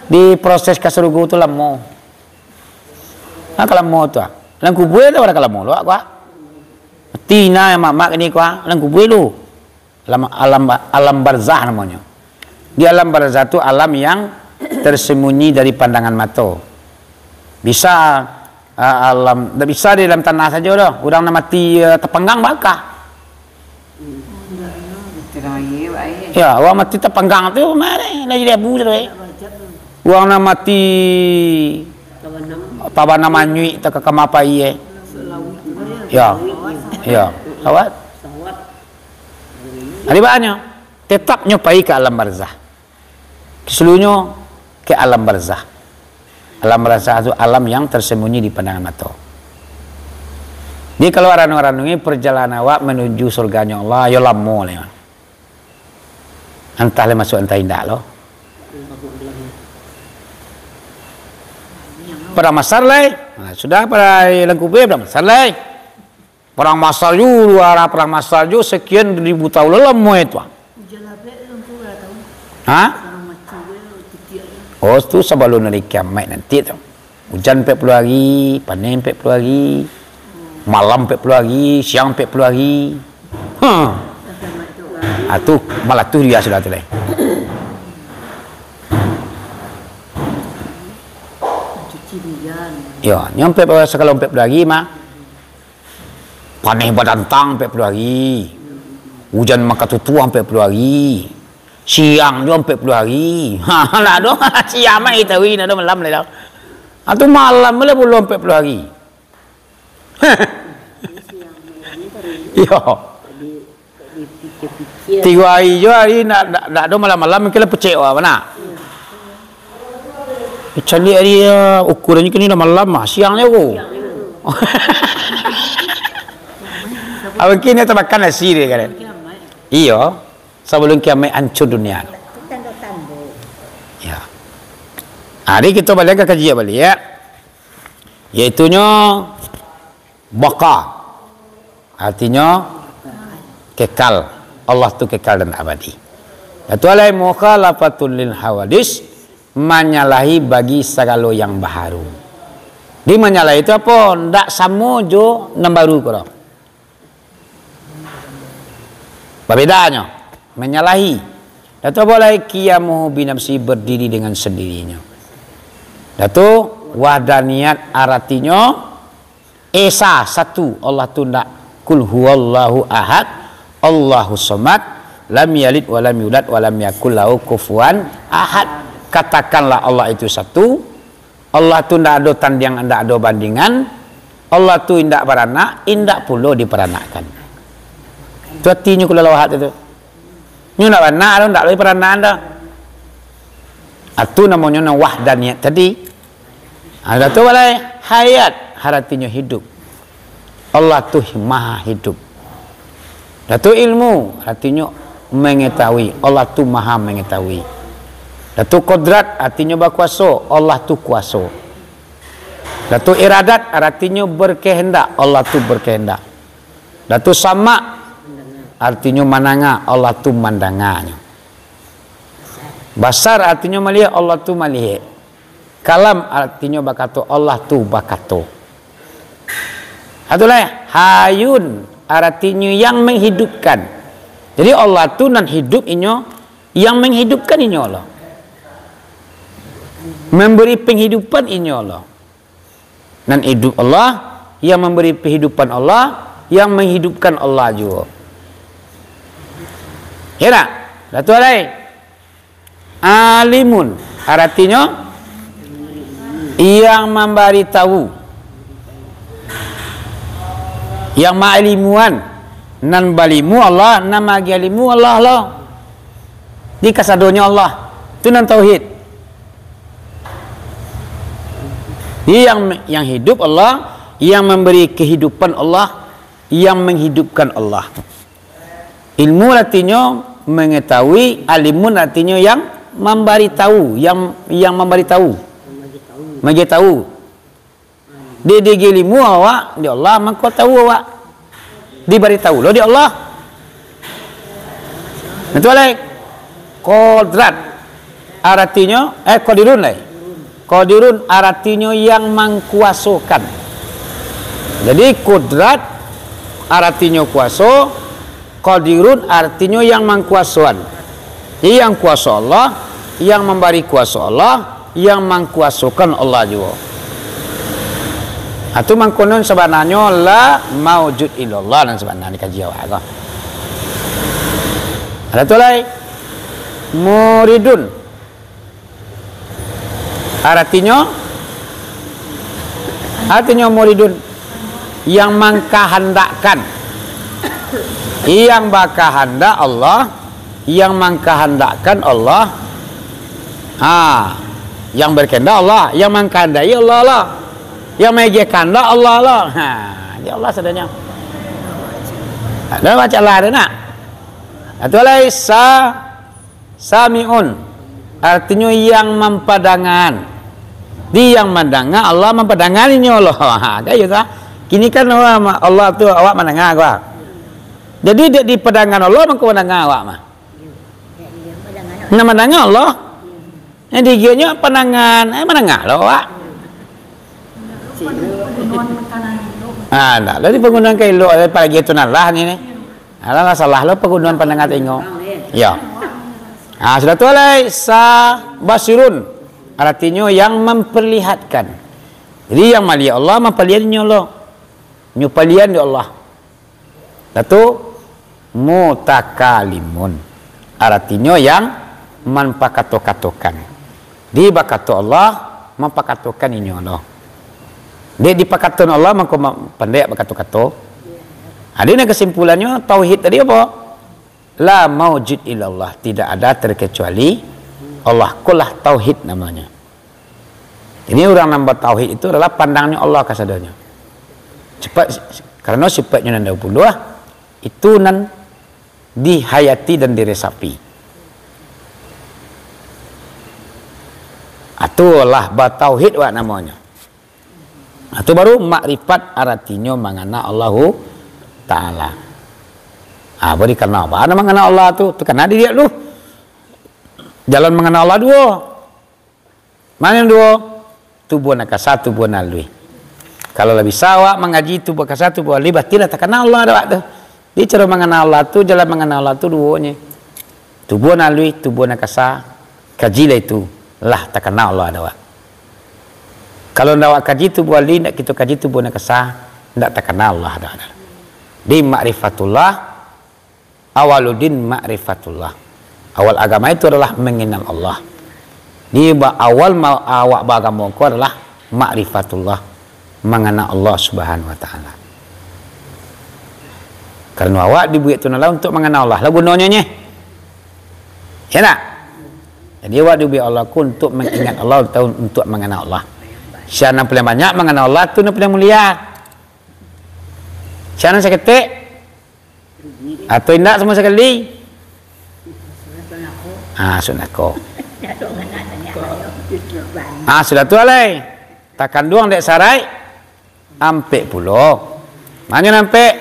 Di proses ka surugo tu lamo. Nah, ka lamo tu ah. Dalam kubua tu ado ka lamo lo awak ko ah. Mati nah mak-mak kini ko ah, dalam kubua tu. Alam, alam, alam barzah namonyo. Di alam barzah tu alam yang tersembunyi dari pandangan mato. Bisa, ah, alam, ndak bisa di dalam tanah sajo doh. Urang nan mati, eh, tapanggang bakah. Ya, urang mati tapanggang tu mari lah jadi abu tu, eh. Urang nan mati tabanam anyuik takakam apai, eh. Ya. Ya, awak. Jadi bahanyo, tetap nyo pai ka alam barzah. Seluruhnyo ka alam barzah. Alam barzah tu alam yang tersembunyi di pandangan mato. Jadi kalau ranung-ranungi perjalanan awak menuju surganyo Allah, yo lamo lai. Antah lai masuk, antah indak lo. Padang Masar lai. Nah, sudah pada langkubai Padang Masar lai. Padang Masar ju, luar Padang Masar ju, sekian ribu tahun lah lamo itu. Ujan lapek tu, Angku, lah tahu. Ha? Kalau mati, dia titiak je. Oh, tu sabalun hari kiamaik nanti tu. Ujan ampek puluah hari, paneh ampek puluah hari, malam ampek puluah hari, siang ampek puluah hari. Ha. Dah kiamaik tu, kan? Ah, tu malah tu dia sudah tu lai. Cuci hujan. Yo, nyo ampek, sagalo ampek puluah hari mah. Paneh badantang ampek puluah hari. Ujan makatutuah ampek puluah hari. Siang juo ampek puluah hari. Ha, ndak ado siang mah tahu, ndak ado malam lai tau. Ha, tu malam lah pulo ampek puluah hari. Iyo. Tigo hari juo hari, ndak, ndak, ndak ado malam-malam, mungkin lah pecek wak, bana? Caliak ari, ah, ukuran kini lah malam ah, siang nyo ko. Abang kini tabakan nasi dia kan. Iyo, sabalun kiamaik ancur dunia. Ya. Ah, jadi kito baliak ka kaji baliak, yaitunyo baqa. Artinyo kekal. Allah tu kekal dan abadi. Satu alai mukhalafatun lil hawadis. manyalahi bagi sagalo yang baharu. Di manyalahi tu apo? Ndak samo jo nan baru ko doh. Babedanyo, manyalahi. Datu apo lai? Qiyamuhu binafsihi, berdiri dengan sendirinya. Datu, wahdaniyat aratinyo Esa, satu, Allah tu ndak. Qul huwallahu ahad, Allahu somad, lam yalid walam yulad, walam yakul lahu kufuwan ahad. Katakanlah, Allah itu satu, Allah tu ndak ado tandiang, ndak ado bandingan, Allah tu indak baranak, indak pulo diparanakkan. Tu artinyo qul huwallahu ahad itu. Nyo ndak baranak, ndak ado paranak dah. Atu namonyo nan wahdaniyat tadi. Ha, dah tu balai, hayat, aratinyo hidup. Allah tu maha hidup. Dah tu ilmu, aratinyo mangatahui. Allah tu maha mangatahui. Dah tu kodrat, aratinyo bakuaso. Allah tu kuaso. Dah tu iradat, aratinyo berkehendak. Allah tu berkehendak. Dah tu samak, aratinyo mandanga. Allah tu mandanganyo. Basar, aratinyo maliek. Allah tu maliek. Kalam, aratinyo bakato, Allah tu bakato. Atu lai, hayun, aratinyo yang menghidupkan. Jadi, Allah tu nan hidup inyo, yang menghidupkan inyo Allah. Memberi penghidupan inyo Allah. Nan hidup Allah, yang memberi kehidupan Allah, yang menghidupkan Allah juo. Ya tak? Dah tu lai. Alimun, aratinyo yang mambaritahu. Yang maalimuan, nan balimu Allah, nan maagiah alimu Allah lo. Di kasadonyo Allah, tu nan tauhid. Di yang, yang hidup Allah, yang memberi kehidupan Allah, yang menghidupkan Allah. Ilmu aratinyo mangatahui, alimun aratinyo yang mambaritahu, yang, yang mambaritahu. Maagiah tahu. Di, diagiah ilimu awak di Allah, mangko tahu awak. Dibaritahu lo di Allah. Betul, eh? Kodrat. Aratinyo, eh, qadirun lai. Qadirun aratinyo yang mangkuasokan. Jadi, kudrat aratinyo kuaso, qadirun aratinyo yang mangkuasoan. Jadi, yang kuaso Allah, yang mambari kuaso Allah, yang mangkuasokan Allah juo. Atu mangkonon sabananyo la maujud illallah nan sabananyo kaji awak ko. Ado tu lai. Muridun. Aratinyo, aratinyo muridun yang mangkahandakkan. Yang bakahandak Allah, yang mangkahandakkan Allah. Ha, yang berkehendak Allah, yang mangkahandaki Allah lah. Yang maagiah kahandak Allah lah. Ha, ya Allah sadonyo. Ado baco lah, ado nak? Atu lai sa Sami'un, aratinyo yang mampadangaan. Di yang mandanga, Allah mampadangaan inyo Allah. Ha, kan iyo ta? Kini kan Allah, Allah tu awak mandanga ko. Jadi, dek dipadangaan Allah, mangko mandanga awak mah. Nan mandanga Allah. Nan diagiahnyo pandangaan, eh, mandanga lo awak. Ah, ndak lo di pagunoan ka elok, apolai tu nan lah ni, ni. Alah, salah lo pagunoan pandanga tengok. Yo. Ah, sudah tu alai sa basirun. Aratinyo yang memperlihatkan. Jadi yang maliek Allah, mampalian inyo lo. Nyo palian dek Allah. Dah tu mutakalimun. Aratinyo yang mampakato-katokan. Di bakato Allah, mampakatokan inyo lo. Dek dipakaton Allah, mangko ma-, pandai bakato-kato. Jadi, nah, kesimpulannyo, tauhid tadi apo? La maujud illallah, tidak ada terkecuali Allah. Ko lah tauhid namonyo. Jadi, urang nan batauhid itu adalah pandangnyo Allah kasadonyo. Sifat, karano sifatnyo nan duo puluah, itu nan dihayati dan diresapi. Itulah batauhid wak namonyo. Itu baru makrifat, aratinyo mangana Allahu Ta'ala. Ah, baru dikenal. Baa nan mangana Allah tu? Tu kana diliek lu. Jalan mangana Allah duo. Mano nan duo? Tubuah nan kasa, tubuah nan aluih. Kalau lah bisa awak mangaji tubuah kasa, tubuah aluih, barati lah takana Allah dek awak tu. Jadi, caro mangana Allah tu, jalan mangana Allah tu duonyo. Tubuah nan aluih, tubuah nan kasa, kajilah itu, lah takana Allah dek awak. Kalau ndak awak kaji tubuah aluih, ndak kito kaji tubuah nan kasa, ndak takana Allah dek awak. Di makrifatullah, Awaluddin makrifatullah. Awal agama itu adalah mengenal Allah. Di ba-, awal ma-, awak baagamo ko adalah makrifatullah, mangana Allah Subhanahu wa Taala. Karano awak dibuek tu nalah untuk mangana Allah. Lah gunonyo nyo. Ya ndak? Jadi awak dibuek Allah ko untuk mengingat Allah atau untuk mangana Allah. Sia nan paling banyak mangana Allah tu nan paling mulia. Sia nan saketek Atau indak samo sakali? Ah, sunako. Ah, sudah tu alai. Takanduang dek saraik, ampek pulo. Manyo nan ampek?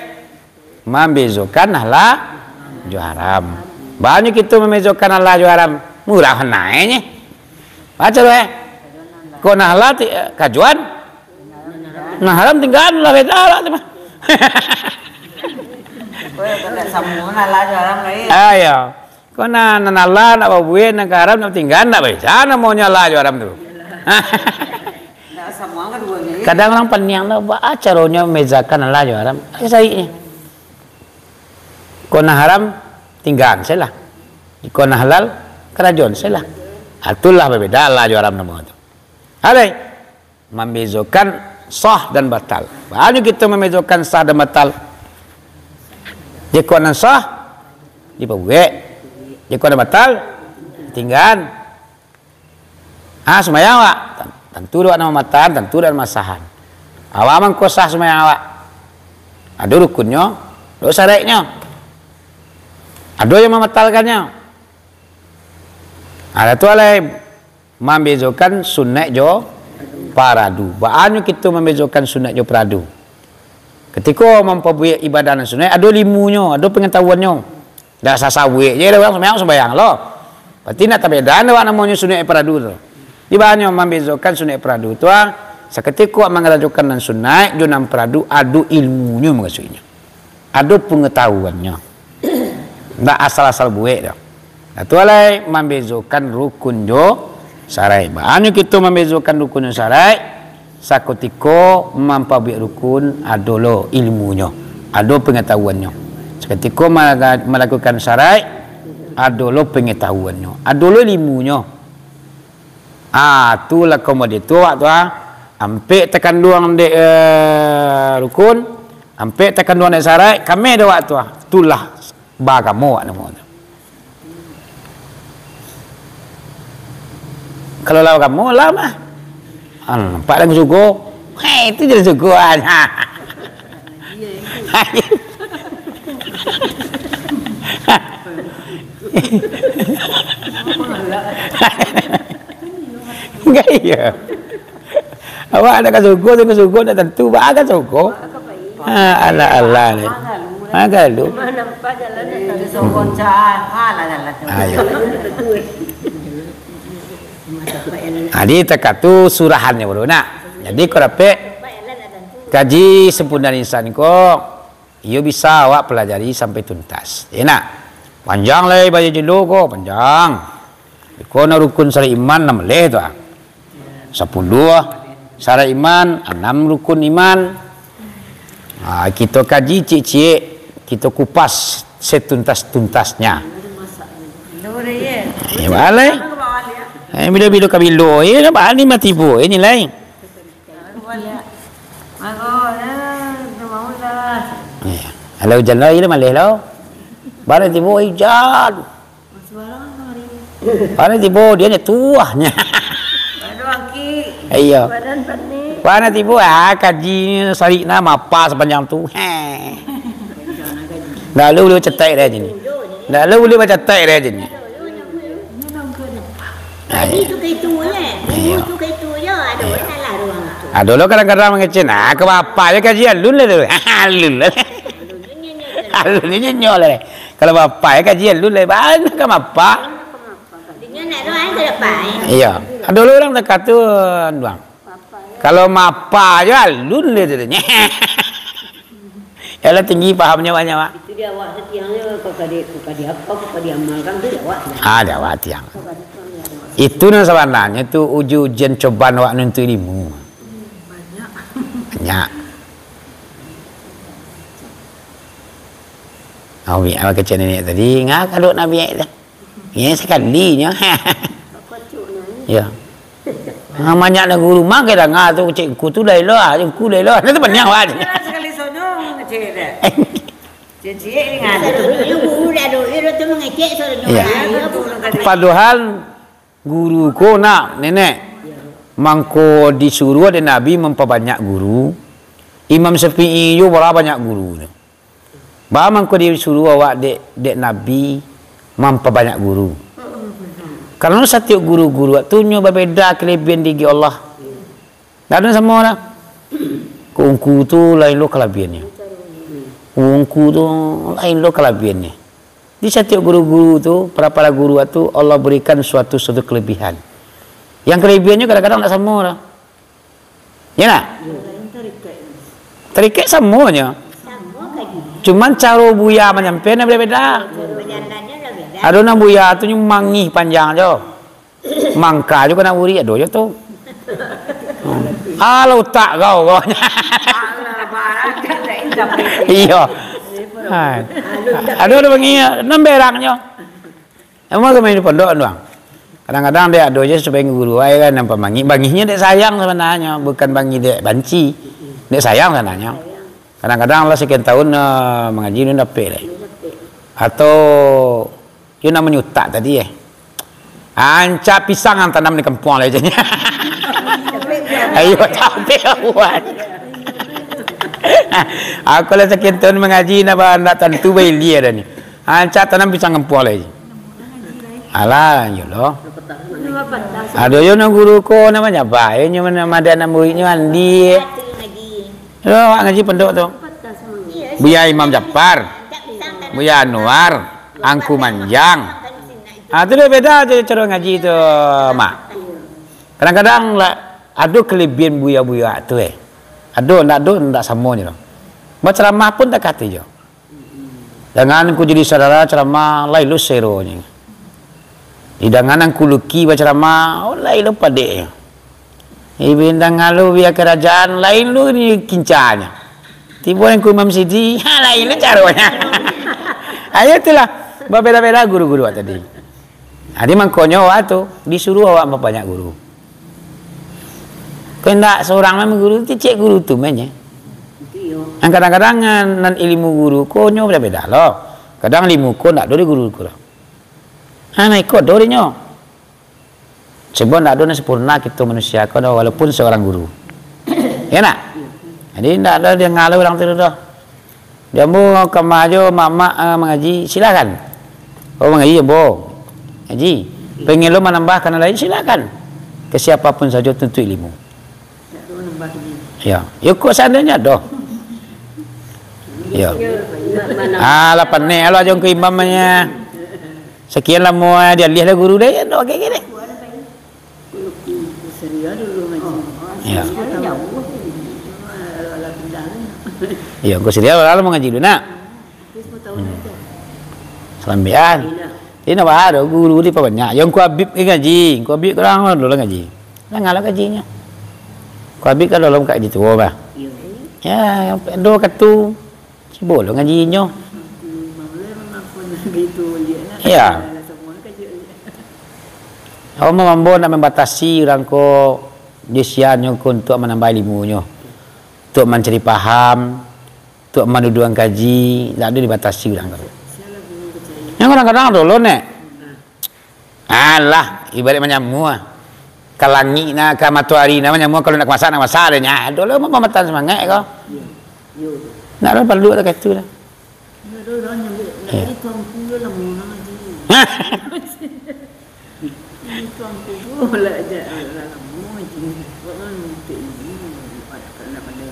Mambezokan halal jo haram. Banyak kito mambezokan halal jo haram. Murah naiknyo. Baco tu, eh. Kok nan halal ti-, eh, kajuan? Nan haram tinggaan lah, beda lah tu mah. Weh, kagak samo lah, lah, jo haram lain. Ah, iyo. Kok nan, nan halal nak babuek, nan ka haram nak tinggaan, nak bisa namonyo lah jo haram tu. Nak samo kan duonyo, ye. Kadang urang paniang tu, baa caronyo membezakan halal jo haram? Ayo saiknyo. Kok nan haram, tinggaan sajolah. Kok nan halal, karajoan sajolah. Ah, itulah babeda halal jo haram namo tu. Alai, mambezokan sah dan batal. Baa nyo kito mambezokan sah dan batal? Jikok nan sah, dipabuek. Jikok nan batal, ditinggaan. Ah, sumbayang awak. Tan-, tantu dek awak nan mamatahan, tantu dek awak nan masahan. Awak mangko sah sumbayang awak. Ado rukunnyo, ado saraiknyo. Ado yang mambatalkannyo. Ado tu alai. Mambezokan sunaik jo paradu. Baa nyo kito mambezokan sunaik jo paradu? Katiko mampabuek ibadah nan sunaik, ado ilmunyo, ado pangatahuannyo. Dak sasabuik je urang sumbayang, sumbayang lo. Berarti nak tabedaan awak namonyo sunaik jo paradu tu. Di baa nyo mambezokan sunaik jo paradu tu, ah, sakatiko awak mangarajokan nan sunaik jo nan paradu, ado ilmunyo mukasuiknyo. Ado pangatahuannyo. Ndak asal-asal buek doh. Nah, tu alai mambezokan rukun jo saraik. Baa nyo kito mambezokan rukun jo saraik, sakutiko mampabuek rukun ado lo ilmunyo, ado pangatahuannyo. Sakutiko malaga-, malakukan saraik, ado lo pangatahuannyo, ado lo ilmunyo. Ah, tu lah komo di tu awak tu, ah. Ampek takanduang dek, eh, rukun, ampek takanduang dek saraik, kameh dek awak tu, ah. Tulah baagamo awak namo tu. Kalau lah baagamo, lah mah. Ah, nampak dalam sugo. Hei, itu jadi sugo, ah. Enggak, iya. Awak nak ka sugo, tengok sugo nak tantu, baa ka sugo. Ha, alah, alah ni. Ha, galu. Ayo. Jadi, takatu surahannyo baru nak. Jadi, kau dapek kaji sempurna insan ko, iyo bisa awak pelajari sampai tuntas. Ya nak? Panjang lai baca jelo ko, panjang. Iko nak rukun syarat iman enam baleh tu, ah. Sapuluh syarat iman, anam rukun iman. Ah, kito kaji ciek-ciek, kito kupas setuntas-tuntasnya. Ya, baleh. Eh, bilo-bilo ka bilo, eh, nak baa ni mati bu, ini lai. Iya. Alah ujan lah, iya maleh lah. Baru tibo ujan. Baru tibo dia nya tuahnya. Iya. Baru tibo, ah, kaji ni sarik nah mapa sapanjang tu. Heh. Lalu boleh bacatai dah je ni. Lalu boleh bacatai dah je ni. Iyo. Ado lo kadang-kadang mangecek, "Ah, ka bapa je kaji alun lah tu." Alun ni nyenyok lah. Kalau bapa je kaji alun lah, bana ka bapa. Iyo. Ado lo urang takah tu, Duang. Kalau mapa jo alun dia tu. Yalah, tinggi pahamnyo banyak, Mak. Itu dia awak satiang ni, kau kadi, kau kadi apa, kau kadi amalkan tu dia awak satiang. Ah, dia awak tiang. Itu nan sabananyo tu uji-ujian cobaan awak nuntuik ilmu. Banyak. Banyak. Awak, awak kecek niniak tadi, ngah kadok nabi tu. Nyo sakalinyo. Ya. Ah, banyak lah guru, mangko danga tu, cikgu tu dah elok ah, cikgu dah elok. Nah, tu paniang awak. Sakali sono, kecek deh. Cek-cek ni ngah. Sadonyo guru dah dulu, dia tu mangecek sadonyo. Ya. Padahal guru ko nak, Nenek, mangko disuruah dek Nabi mampabanyak guru. Imam Syafi'i jo bara banyak guru tu. Baa mangko disuruah awak dek, dek Nabi mampabanyak guru? Karano satiok guru-guru tu nyo babeda kalabiahan di gigi Allah. Ndak ado samo doh. Ko ungku tu lain lo kalabiahannyo. Ungku tu lain lo kalabiahannyo. Di satiok guru-guru tu, para-para guru tu, Allah berikan suatu, suatu kalabiahan. Yang kalabiahannyo kadang-kadang ndak samo doh. Ya ndak? Tarikek samonyo. Cuman caro buya manyampaian nan beda-beda. Ado nan buya tu nyo mangih panjang jo. Mangka jo ka nak burik, ado jo tu. Hmm. Alah utak kau, kau. Iyo. Hai. Ado, ado bangih, nan berangnyo. Emang kami di pondok tu, Bang. Kadang-kadang dek ado je supayo guru ai kan, nan pamangih. Bangihnyo dek sayang sabananyo, bukan bangih dek banci. Dek sayang sabananyo. Kadang-kadang lah sakian tahun, eh, mangaji, alun dapek lai. Atau, yo nan manyutak tadi, eh. Rancak pisang nan tanam di kampuang lai, je. Ayo, capek buat. Aku lah sakian tahun mangaji, ndak ba-, ndak tantu bailia dah ni. Rancak tanam pisang kampuang lai. Alah, yo lo. Ado yo nan guru ko, nan manyabak, yo nyo mana madan nan muridnyo andi. Yo, awak ngaji pondok tu. Buya Imam Japar, Buya Anwar, Angku Manjang. Ah, tu lah beda tu caro ngaji tu, Mak. Kadang-kadang lah ado kalabiahan buya-buya tu, eh. Ado, ndak ado, ndak samonyo tu. Bacaramah pun takah tu jo. Jangan ku jadi saudara ceramah, lain lo seronyo. Di danganan ku luki baceramah, oh, lain lo padeknyo. Di bintang alu biar kerajaan, lain lo ni kincanyo. Tibo yang ku Imam Sidi, ha, lain lo caronyo. Ayo itulah, babeda-beda guru-guru awak tadi. Jadi mangkonyo awak tu disuruh awak mampabanyak guru. Kok indak surang mah guru, tu cek guru tu mah nyo. Nan kadang-kadang nan, nan ilmu guru ko nyo beda-beda lo. Kadang ilmu ko ndak ado di guru ko lo. Ha, nah iko ado di nyo. Sebab ndak ado nan sempurna kito manusia ko, walaupun seorang guru. Ya ndak? Jadi ndak ado didanga urang tu doh. Di ambo kama jo mamak, ah, mangaji, silakan. Oh, mangaji ambo. Ngaji. Pengen lo manambah ka nan lain, silakan. Ka siapa pun sajo tuntuik ilmu. Yo, yo kok seandainyo ado. Yo. Alah, panek lo ajo ka imamnyo. Sakian lamo, ah, dialiah lah guru deh, yo, ado kayak gini. Yo. Yo, ko siriah lah mau ngaji dulu nak. Hmm. Salambian. Jadi nak bahas guru dipabanyak. Yo, Ngku Habib ka ngaji. Ngku Habib kurang dulu lah ngaji. Lah ngalah ngajinyo. Ngku Habib kan dalam ka ngaji tuo bah. Yo, do katu. Cubo lo ngajinyo. Yo. Awak mambo nak mambatasi urang ko, disiannyo ko untuak manambah ilmunyo, untuak mancari paham, untuak manuduang kaji, ndak ado dibatasi urang ko. Yang kadang-kadang ado lo, Nek. Alah, ibarat manyamua. Ka langik nah, ka matoari nah, manyamua kalau nak masak, nak masak ado nyo. Ado lo mamatan semangat ko. Ndak ado paralu tak itu lah. Ndak ado urang nyambuik, ndak ado tuan pulo lah murah je. Ini tuan pulo lah, lah lamo je. Buat kan untuk ini, pada, pada, pada.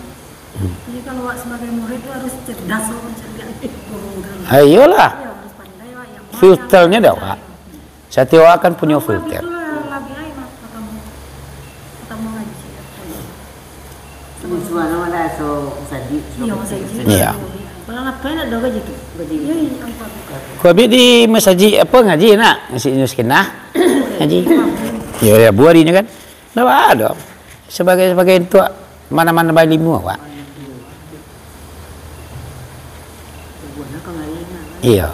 Jadi kalau awak sebagai murid tu harus cerdas, awak cerdas. Guru kan. Ah, iyolah. Iya, harus pandai awak yang mana. Filternya dah, Pak. Setiap awak kan punya filter. Itu lah, labiah ai mah, kata mu. Iyo, masajik. Iyo. Kalau ngapain nak doa gaji tu? Gaji. Iyo, iyo, angkot. Ko Abi di masajik apa ngaji nak? Masajik Nuskinah. Ngaji. Iyo, ya, buah hari ni kan. Ndak ada. Sebagai sebagai untuk mana-mana bayi limu awak. Iyo.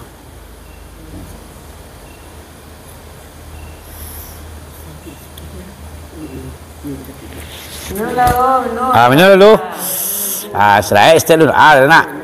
Ah, minum dulu. Ah, selain step dulu. Ah, nak.